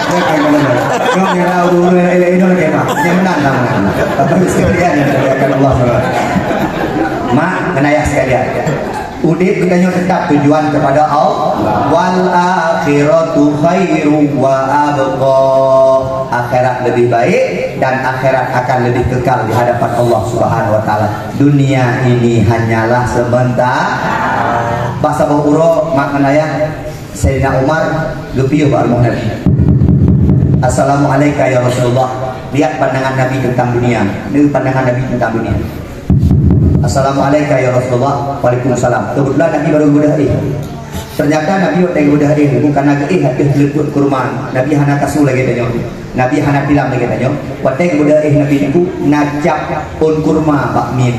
Kau ni lah urus-urus elok-elok lagi, Mak. Yang menang lah, menang. Bapak Ibu sekalian yang dimuliakan Allah, saudara. Mak, kena ayah sekalian. Udép geutanyoe tetap tujuan kepada Allah. Wal akhiratu khairu wa abqa. Akhirat lebih baik dan akhirat akan lebih kekal di hadapan Allah Subhanahu wa Taala. Dunia ini hanyalah sementara. Bak saboh uroe, mak ngon ayah, Saidina Umar geupiôh bak rumoh Nabi. "Assalamu'alaika ya Rasulullah." Lihat pandangan Nabi tentang dunia. Ini pandangan Nabi tentang dunia. "Assalamu'alaika ya Rasulullah." "Waalaikumsalam." Kebetulan Nabi baru geubeudôh éh. Ternyata Nabi watèe geubeudôh éh, bukan na geuéh ateueh peuleupeuet kurma. Nabi hana kasu lagèe tanyoe. Nabi hana tilam lagèe tanyoe. Watèe geubeudôh éh Nabi Teungku, na cap phon kurma bak mieng.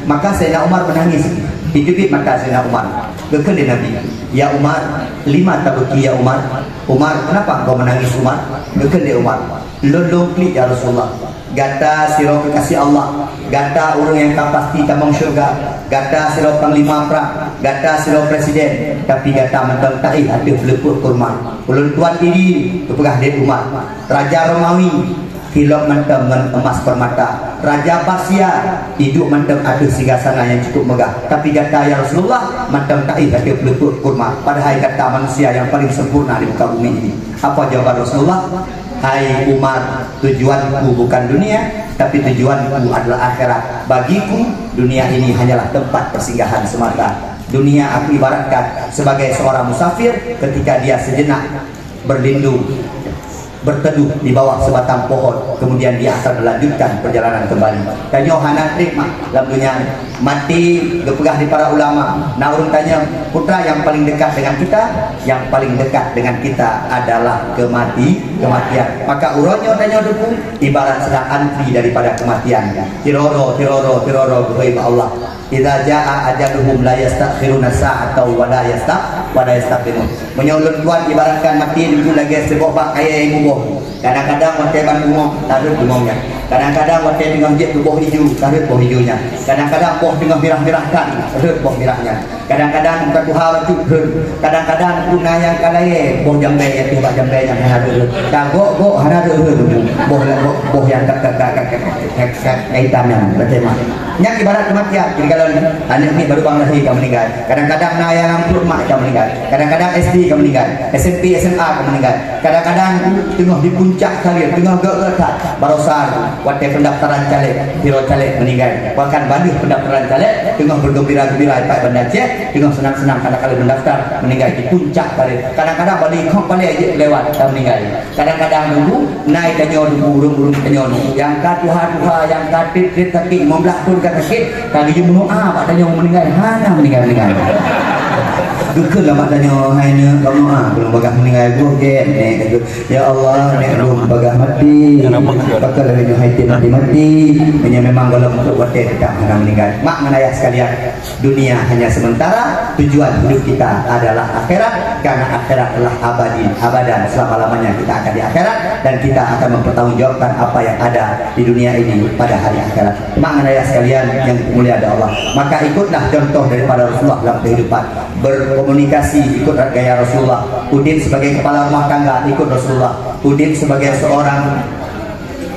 Maka Saidina Umar meunangis. Jiteubiet mata Saidina Umar. Geukheun lé Nabi, "Ya Umar, lima tabki ya Umar?" "Umar, kenapa engkau menangis, Umar?" Geukheun lé Umar, "Lôn lôn klik, ya Rasulullah. Gata sidroe kekasih Allah, gata ureueng nyang ka pasti tamong syeuruga, gata sidroe panglima prang, gata sidroe presiden, tapi gata mantong taéh ateueh peuleupeuet kurma. Ulôn tuan Idi," geupeugah lé Umar, "Raja Romawi, hidup mantong ngon emas permata. Raja Persia, hidup mantong ateueh singgasana nyang cukup megah. Tapi gata, ya Rasulullah, mantong taéh ateueh peuleupeuet kurma. Padahai gata manusia nyang paling sempurna di muka bumi ini." Apa jawaban Rasulullah? "Hai Umar, tujuanku bukan dunia, tapi tujuanku adalah akhirat. Bagiku, dunia ini hanyalah tempat persinggahan semata. Dunia aku ibaratkan sebagai seorang musafir ketika dia sejenak berlindung, berteduh di bawah sebatang pohon, kemudian dia akan melanjutkan perjalanan kembali." Tanyoe hana trép mah lam dunia nyoe. Maté geupeugah di para ulama, na ureueng tanyong, "Peue nyang paling dekat dengan kita?" "Yang paling dekat dengan kita adalah kemati, kematian." Maka uroe nyoe tanyoe Teungku ibarat sedang antri daripada kematian. Tiroro, tiroro, tiroro, geuhôi bak Allah. "Idza jaa ajaluhum la yastakhiruna sa'atan wa la yasta-, wa la yastaqdimun." Meunyoe ulôn tuan ibaratkan maté Teungku lagèe siboh bak kayèe muboh. Kadang-kadang watèe ban bungong, ka rhot bungong nyan. Kadang-kadang watèe teungoh jeuet keu boh ijo, ka rhot boh ijo nyan. Kadang-kadang boh teungoh mirah-mirah that, rhot boh mirah nyan. Kadang-kadang ka tuha bacut, rhot. Kadang-kadang na nyang ka layèe, boh jambèe nyang tuha bak jambèe nyan hana rhot. Ka gok-gok hana rhot, rhot boh, boh, boh nyang ka, ka, ka itam nyan, beutôi mah. Nyan ibarat kematian. Jadi kalau aneuk miet baru bang lahé ka meuninggai. Kadang-kadang na nyang lam pruet mak ka meuninggai. Kadang-kadang S D ka meuninggai. S M P, S M A ka meuninggai. Kadang-kadang teungoh di puncak karir, teungoh gèt-gèt that. Barosa watèe pendaftaran caleg, sidroe caleg meuninggai. Bahkan ban lheueh pendaftaran caleg, teungoh bergembira-gembira i Banda Aceh, teungoh senang-senang karena kali mendaftar, meuninggai di puncak karir. Kadang-kadang ban lheueh khok palèe jeuet lewat, ka meuninggai. Kadang-kadang Teungku, na i tanyoe Teungku, ureueng-ureueng tanyoe Teungku, nyang ka tuha-tuha, nyang ka trép-trép sakét, limong blah thôn ka sakét, ka geuyue meudoa bak tanyoe meuninggai, hana meuninggai-meuninggai. Geukheun lam bak tanyoe, "Hai neuk, kamoe ah, ulôn bagah meuninggai, boh gèt, Nek." "Ya Allah, Nek lôn bagah maté, pakon lagèe nyoe hai tém maté-maté, meunyoe memang gohlom trok watèe teutap hana meuninggai." Mak ngon ayah sekalian, dunia hanya sementara, tujuan hidup kita adalah akhirat, karena akhirat adalah abadi, abadan, selama-lamanya kita akan di akhirat, dan kita akan mempertanggungjawabkan apa yang ada di dunia ini pada hari akhirat. Mak ngon ayah sekalian yang dimuliakan Allah, maka ikutlah contoh daripada Rasulullah dalam kehidupan. Berkomunikasi, ikut gaya Rasulullah. Udin sebagai kepala rumah tangga, ikut Rasulullah. Udin sebagai seorang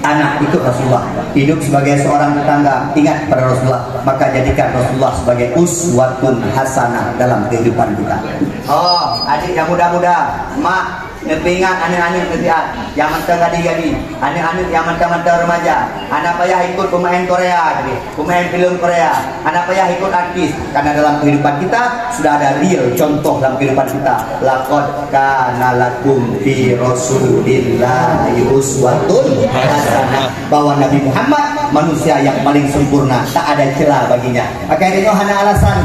anak, ikut Rasulullah. Hidup sebagai seorang tetangga, ingat pada Rasulullah. Maka jadikan Rasulullah sebagai uswatun hasanah dalam kehidupan kita. Oh, adik yang muda-muda, mak, neupeuingat aneuk-aneuk neutiat, nyang mantong gadih-gadih, aneuk-aneuk nyang mantong-mantong remaja, hana payah ikut pemain Korea tadi. Pemain filem Korea, hana payah ikut artis, karena dalam kehidupan kita sudah ada real contoh dalam kehidupan kita. "Laqad kana lakum fi Rasulillahi uswatun hasanah," bahwa Nabi Muhammad manusia yang paling sempurna, tak ada celah baginya. Maka itu hana alasan,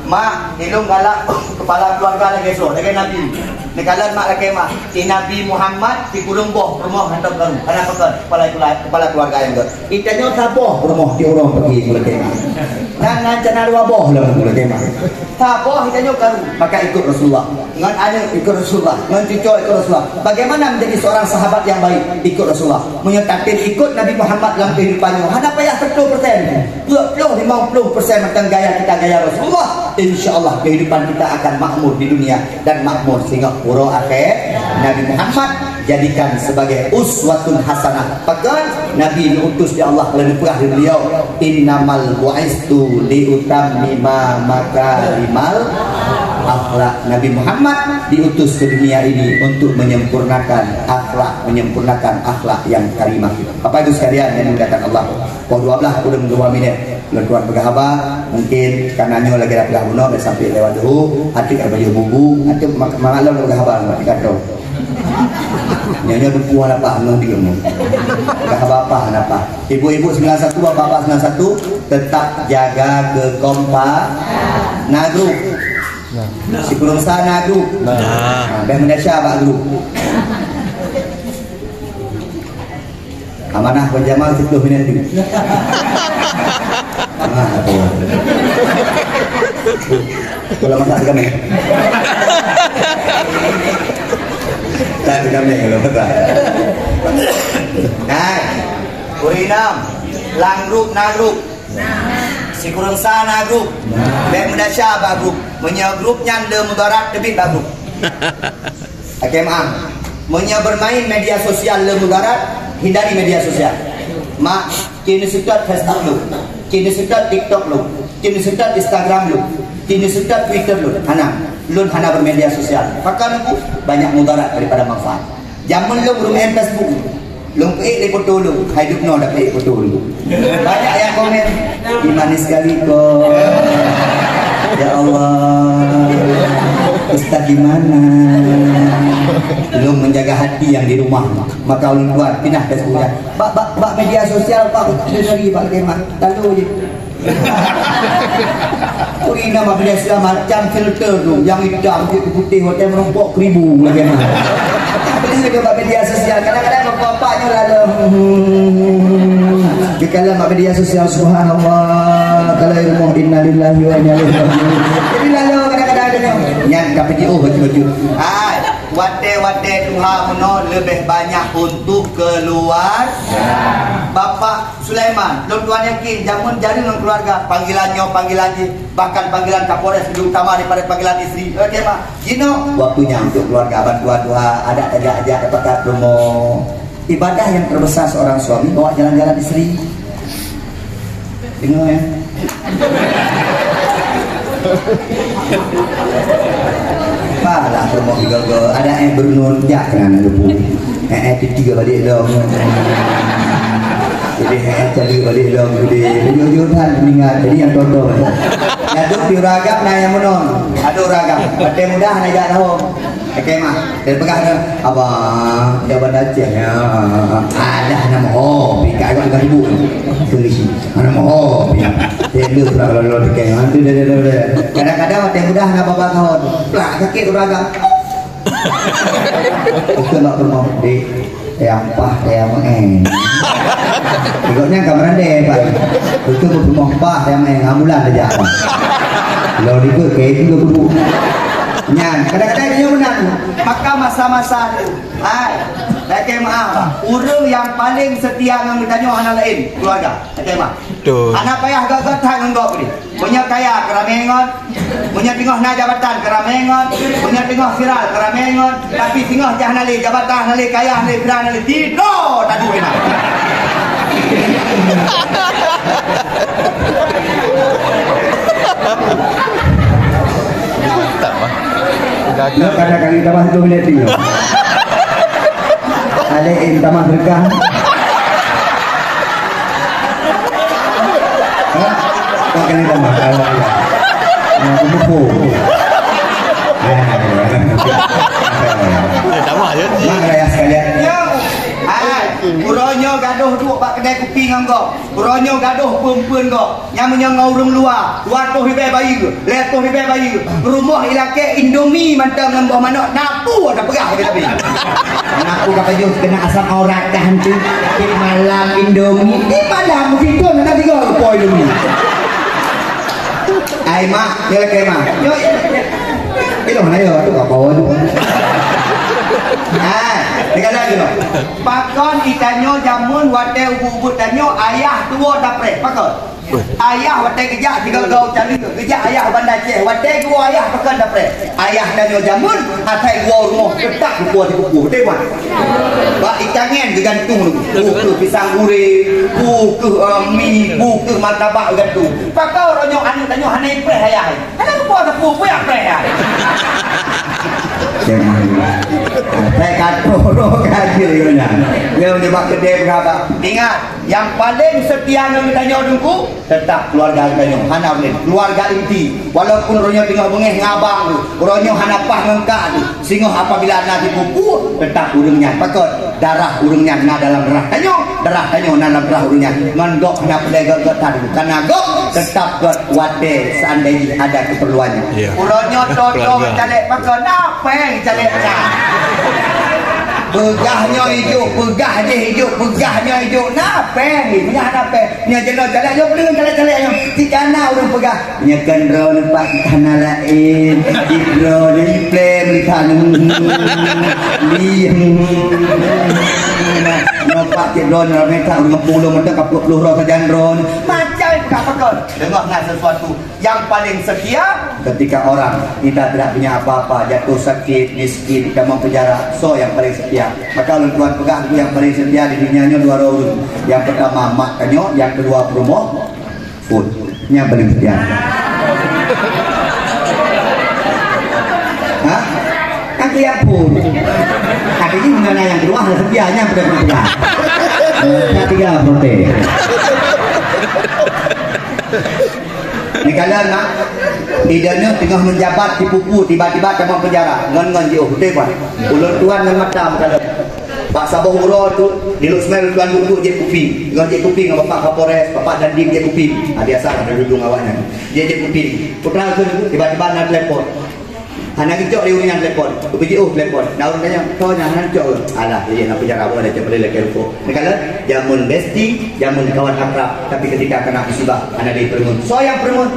"Mak, ilôn galak kepala keluarga lagèe soe, lagèe Nabi." Neukalon mak lakèe mah, "Di Nabi Muhammad sikureueng boh rumoh hantom karu." Karena peue? Kepala, kepala keluarga nyang gèt. Di tanyoe saboh rumoh di ureueng peuki meulakèe mah. Dan, dan cana dua boh lom meulakèe mah. Saboh di tanyoe karu, maka ikut Rasulullah. Ngon aneuk ikut Rasulullah, ngon cucoe ikut Rasulullah. Bagaimana menjadi seorang sahabat yang baik? Ikut Rasulullah. Meunyoe tatem ikut Nabi Muhammad dalam kehidupan nyoe, hana payah seratus persen. Dua puluh, lima puluh persen mantong gaya kita gaya Rasulullah, insya Allah kehidupan kita akan makmur di dunia dan makmur singoh uroe akhé. Nabi Muhammad jadikan sebagai uswatun hasanah. Pakon Nabi diutus di Allah, lalu peugah di beliau, "Innamal bu'istu liutammima makarimal akhlak." Nabi Muhammad diutus ke dunia ini untuk menyempurnakan akhlak, menyempurnakan akhlak yang karimah. Bapak Ibu sekalian yang dimuliakan Allah, Poh dua belas kureueng dua minit, lôn tuan peugah haba, mungkin karena nyoe lagèe dah peugah bunoe, sampai lewat dulu, atik ada baju bubu, atik mak-, mangat lôn peugah haba, mak tiga tu. Nyoe, nyoe tumpuan apa? Ngon diem. Peugah haba apa, kenapa? Ibu-ibu sembilan satu, bapak-bapak sembilan satu, tetap jaga kekompakan. Na grup. Sikureueng sa na grup. Nah, bèk meudesya bak grup. Amanah berjamaah sepuluh minit tu. Ah, apa? Kalau masak kami. Tak kami kalau masak. Hai, Kurinam, lang grup na grup. Sikureueng sa na grup. Bèk meudesya bak grup. Meunyoe grup nyan le mudarat, teubiet bak grup. Oke, maaf. Meunyoe bermain media sosial le mudarat, hindari media sosial. Mak, kini seutôt Facebook lôn, kini seutôt TikTok lôn, kini seutôt Instagram lôn, kini seutôt Twitter lôn. Hana, lôn hana bermedia sosial. Pakon, banyak mudarat daripada manfaat. Jameun lôn ureueng main Facebook, lôn peuék lé foto lôn, hai dub noe dapet foto lôn. Banyak nyang komen, "Ih, manis sekali kok. Ya Allah, ustaz di mana?" Lôn menjaga hati yang di rumah, maka ulôn tuan pinah Facebook nyan. Bak, bak, bak media sosial, Pak, ustaz dari Pak Kemat, lalu je. Ui, nama bidang segala macam filter tu, yang hitam, putih, putih, watèe meurumpok keribu lagèe nyan. Tapi dia bak media sosial, kadang-kadang bapak-bapak nyoe lalu, hmm, di kalangan bak media sosial, subhanallah, kalau ilmu innalillahi wa inna ilaihi raji'un. Jadi lalu kadang-kadang ada nyoe, nyan ka peujiôh baju-baju. Ah, watèe-watèe tuha meunoe lebih banyak untuk keluar. Bapak Sulaiman, lôn tuan yakin jameun jareueng ngon keuluwarga, panggilan nyoe, panggilan jih, bahkan panggilan Kapolres lebih utama daripada panggilan isteri. Oke, Mak. Jinoe waktunya untuk keluarga, bantuan doa, adak tajak-jak, dapat promo. Ibadah yang terbesar seorang suami bawa jalan-jalan isteri. Dengar, ya. Palah promo tiga-tiga, ada eh berenun jak kena nak lupa. Eh, eh, tiga balik dong. Jadi, eh, eh, cari balik dong. Jadi, jujur-jujur kan meninggal. Jadi, yang tonton. Nyaduk di uragam, nah, yang menung. Aduh, uragam. Batai mudah, nak jak tahu. Oke, mah. Dia pegang dia. Abang, dia bandar Aceh. Ya. Alah, nama ho. Pika agak dengan ibu. Tulis. Mana mau? Tender pula kalau lo tekeng. Ha, tu dia, dia, dia, dia. Kadang-kadang watèe mudah nak babah kahon. Plak, sakit urang agak. Betul tak, Teungku? Dek, yang pah, yang eh. Ikutnya kamar anda, Pak. Betul, Teungku, pah, yang eh. Ambulan saja. Lo ikut, kayak itu, Teungku. Nyan, kadang-kadang dia menang. Maka masa-masa tu, hai, lakèe meu'ah, ureueng nyang paleng seutia ngon geutanyoe hana laén, keuluwarga. Lakèe meu'ah. Betul. Hana payah göt-göt that ngon gob ni. Meunyoe kaya, keuramé ngon. Meunyoe teungoh na jabatan, keuramé ngon. Meunyoe teungoh viral, keuramé ngon. Tapi singoh jah hana lé, jabatan hana lé, kaya hana lé, viral hana lé, tido tadu keunan. Tak, Bang. Nyoe kada kali tambah sepuluh minit tinggal. Ada yang tambah berkah. Hah? Kau kena tambah, tambah. Nah, aku pukul. Ya, ya, ya. Eh, tambah je. Mak raya sekalian. Yo. Ah, uroe nyoe gadoh duek bak kedai kupi ngon gob. Uroe nyoe gadoh peuen-peuen gob. Nyang meunyoe ngon ureueng luwa, dua ratus ribèe bayeue, lhèe ratus ribèe bayeue. Rumoh ilakèe Indomie mantong ngon boh manok, na peue tapeugah lagèe tapi. Aneuk ku ka pajoh keuneuk asam urat dah tu. Tiep malam Indomie, tiep malam meusigoe na tiga rupa Indomie. Ai mak, nyoe lakèe mak. Nyoe. Ilong na yo tu apa tu? Ah, tinggal lagi tu. Pakon geutanyoe jameun watèe ubeut-ubeut tanyoe ayah tuwo tapreh. Pakon? Ayah watèe geujak sigoe-goe u Caleue, geujak ayah u Banda Aceh, watèe geuwoe ayah pakon tapreh. Ayah tanyoe jameun, asai geuwoe rumoh, teutap geukueh di kuku, beutôi, Wan? Bak itangen geugantung, bukeuh pisang goreng, bukeuh, eh, mi, bukeuh martabak geugantung. Pakon uroe nyoe aneuk tanyoe hana ipreh ayah? Hana geupoh sapeue, peue ipreh ayah? Saya kata roh kaji nyan. Dia menyebab kedai berapa. Ingat, yang paling setia ngon geutanyoe Teungku, tetap keluarga geutanyoe. Hana boleh. Keluarga inti. Walaupun uroe nyoe teungoh beungéh ngon abang tu, uroe nyoe hana paih ngon kak tu, singoh apabila na sipupu, tetap ureuëng nyan. Pakon? Darah ureuëng nyan na dalam darah tanyoe, darah tanyoe na dalam darah ureuëng nyan. Ngon gob hana peureulée göt-göt that. Karena gob tetap göt watée seandai jih ada keperluannya. Ya. Uroe nyoe Toto keluarga. Caleg pakon? Na péng caleg nyan. Peugah nyoe ijuk, peugah jih ijuk, peugah nyoe ijuk. Na péng, nyan na péng. Nyoe jinoe caleg, nyoe peuleueh caleg-caleg nyoe. Cit kana ureuëng peugah. Nyoe kan droeneuh Pak, hana laén, di droeneuh iplem litan. Liem. Nyoe Pak, cit droeneuh ramé that ureuëng pulung mantong ka peuet ploh droe sajan droeneuh. Macam ka pakon. Deungoe na sesuatu yang paling setia. Ketika orang kita tidak punya apa-apa, jatuh sakit, miskin, kamoe penjara, soe yang paling setia? Maka ulôn tuan peugah, yang paling setia di dunia nyoe dua ureuëng. Yang pertama mak tanyoe, yang kedua peurumoh. Phôn. Nyang paling setia. Hah? Kan tu yang phôn. Tapi ini mana yang kedua, hana setia, nyang paling setia. Eh, yang tiga, phôn teh. Ni kalian, Mak, idaneuh teungoh menjabat di pupu, tiba-tiba tamong penjara. Ngon-ngon jiôh, beutôi, Pak? Ulôn tuan ngon mata meukalon. Bak saboh uroe tu, di Lhokseumawe tuan duek-duek jép kupi. Ngon jép kupi ngon Bapak Kapolres, Bapak Dandim jép kupi. Ha, biasa ada ujong awaknyan. Dia jép kupi. Putra tu, tiba-tiba na telepon. Hana geucok lé ureuëng nyan telepon. Kupi jiôh telepon. Na ureuëng tanya, "Toh nyan hana geucok?" Alah, iya na penjara, bukan ada cok beli lagi rukok. Ni kala, jameun bestie, jameun kawan akrab. Tapi ketika kena musibah, hana ada peureumeun. Soe nyang peureumeun?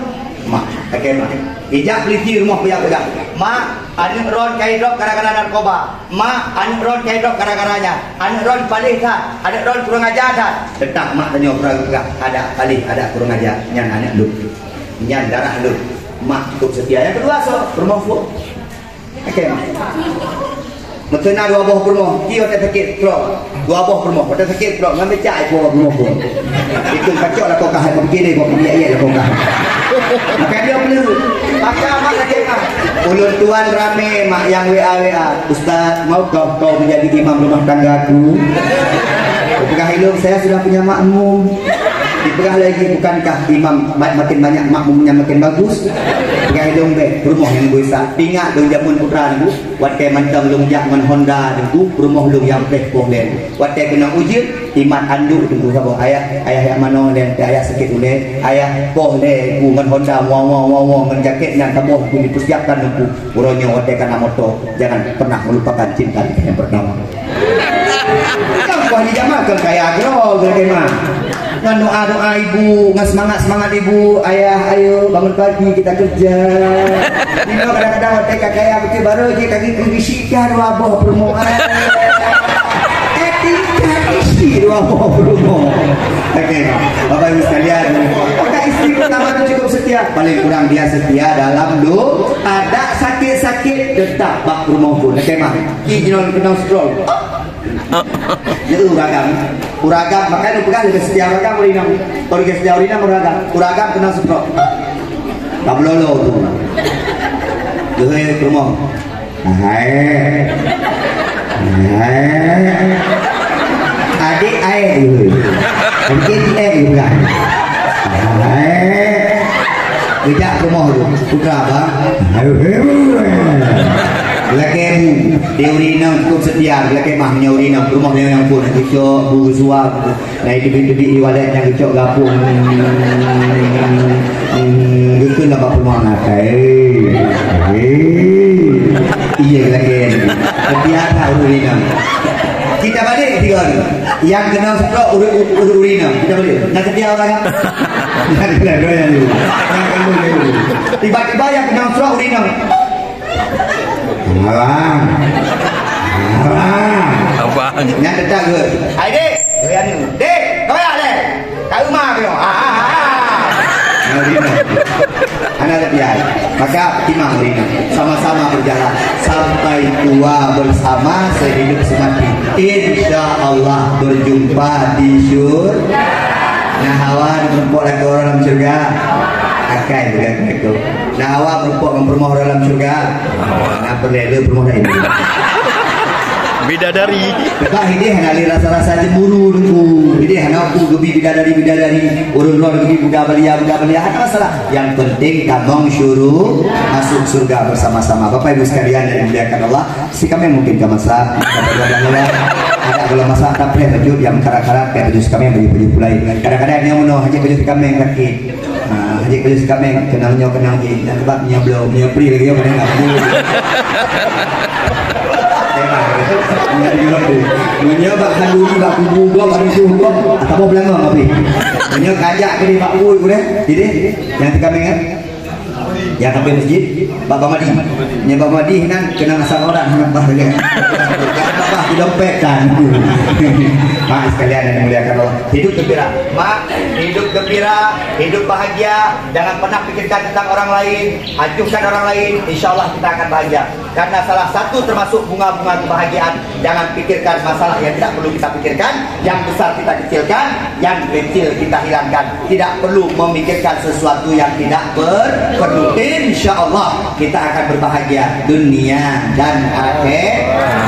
Mak, kakek mak. Ijak peliti rumoh peugah-peugah. Mak, aneuëk droen ka idrop gara-gara narkoba. Mak, aneuëk droen ka idrop gara-gara nyan. Aneuëk droen paléh that. Aneuëk droen kurang aja that. Teutap mak tanyoe peugah-peugah. Ada paléh, ada kurang aja. Nyan aneuëk lôn. Nyan darah lôn. Mak cukup setia. Yang kedua, so, rumoh phôn. Oke, mak. Meuteuna dua boh peurumoh, ki watée sakét trok. Dua boh peurumoh, watée sakét trok, ngambil cak ipo peurumoh pun. Itu kacok lah kokah, kau pikir deh, kau pikir ayat lah kokah. Maka dia perlu. Maka mak lagi mak. Ulun tuan ramé mak yang W A W A. Ustaz, maukah kau menjadi imam rumah tangga aku? Peugah ilung, saya sudah punya makmum. Dipeugah lagi, bukankah imam ma- makin banyak makmumnya makin bagus? Peugah ilung beh, peurumoh yang bisa. Ingat dong jameun putra dulu. Watée mantong lôn jak ngon Honda teungku, peurumoh lôn nyang preh poh lé. Watée keunong ujeuen, imat anduek teungku saboh, "Ayah, ayah jak manoe lé, ayah sakét ulée, ayah poh lé ku ngon Honda, wa, wa, wa, wa, ngon jakét nyan saboh ku dipeusiapkan teungku. Uroe nyoe watée kana moto, jangan pernah melupakan cinta kita yang pertama." Kan wah di jaman kan kaya groe, kaya mah. Ngon doa-doa ibu, ngon semangat-semangat ibu, "Ayah, ayo bangun pagi kita kerja." Nino kadang-kadang watée ka kaya beutôi baru je kaki keugisik dah dua boh peurumoh. Kaki keugisik dua boh peurumoh. Oke, Bapak Ibu sekalian, maka istri pertama itu cukup setia. Paling kurang dia setia dalam doa. Ada sakit-sakit tetap bak peurumoh pun. Oke, mah. Ki jinon kenal strong. Jadi uragam. Uragam, makanya pegang dia setia uragam urang inong. Kalau dia setia urang inong uragam, uragam kena setrok. Tak melolo tu. Dia ke rumah. Hai. Hai. Adik ai tu. Mungkin eh tu kan. Hai. Geujak rumoh tu, putra bang. Lakée bu, di ureueng inong cukup setia, lakée mah nyoe ureueng inong, rumoh nyoe nyang pun, geucok bu geusuap, na teubiet-teubiet di walet nyang geucok gapung. Hmm, geukheun lam bak peurumoh akai. Hei. Iya lakée. Setia that ureueng inong. Kita balik tiga ni. Yang kenal setrok ureueng, ureueng inong. Kita balik. Nak setia orang kan? Tiba-tiba yang kenal stroke urinal. Abang. Abang. Abang. Nyang tetap ke? Hai, Dek. Dek, kau ya, Dek? Kat rumah ke? Ah, ah, ah, ah. Nah, urinal. Anak latihan. Maka, timang urinal. Sama-sama berjalan. Sampai tua bersama, sehidup semati. Insya Allah berjumpa di syurga. Nah, Hawa meurumpok lakoe dalam syurga. Akai bukan lakoe. Nah, Hawa meurumpok ngon peurumoh dalam syurga. Nah, peureulée le peurumoh laén. Bidadari. Sebab hideh hana lé rasa-rasa cemburu, Teungku. Hideh hana ku geubi bidadari-bidadari. Ureueng droe geubi budak belia, budak belia. Hana masalah. Yang penting tamong syuru-, masuk surga bersama-sama. Bapak Ibu sekalian yang dimuliakan Allah, si kami mungkin ka masak. Ada kalau masak, tak payah baju yang karat-karat, kayak baju si kami, baju-baju pulai. Kadang-kadang dia meunoh, hanya baju si kami yang kaki. Ha, jadi kalau si kami kenal nyoe, kenal jih. Dan sebab nyoe belum, nyoe free lagi, nyoe kena nak. Nyoe bak handu, bak kubu, bak handu, bak atawa belanga, tapi. Nyoe kajak ke di bak kubu, udah. Jadi, yang si kami kan? Yang sampai masjid, Bak Bamadi. Nyoe Bamadi nan kena asal orang, hana bah lagi. Bah di dompet kan. Mak sekalian yang dimuliakan Allah. Hidup gembira. Mak, hidup gembira, hidup bahagia. Jangan pernah pikirkan tentang orang lain, acuhkan orang lain. Insya Allah kita akan bahagia. Karena salah satu termasuk bunga-bunga kebahagiaan, jangan pikirkan masalah yang tidak perlu kita pikirkan. Yang besar kita kecilkan, yang kecil kita hilangkan. Tidak perlu memikirkan sesuatu yang tidak ber-, perlu. Insya Allah kita akan berbahagia dunia dan akhirat.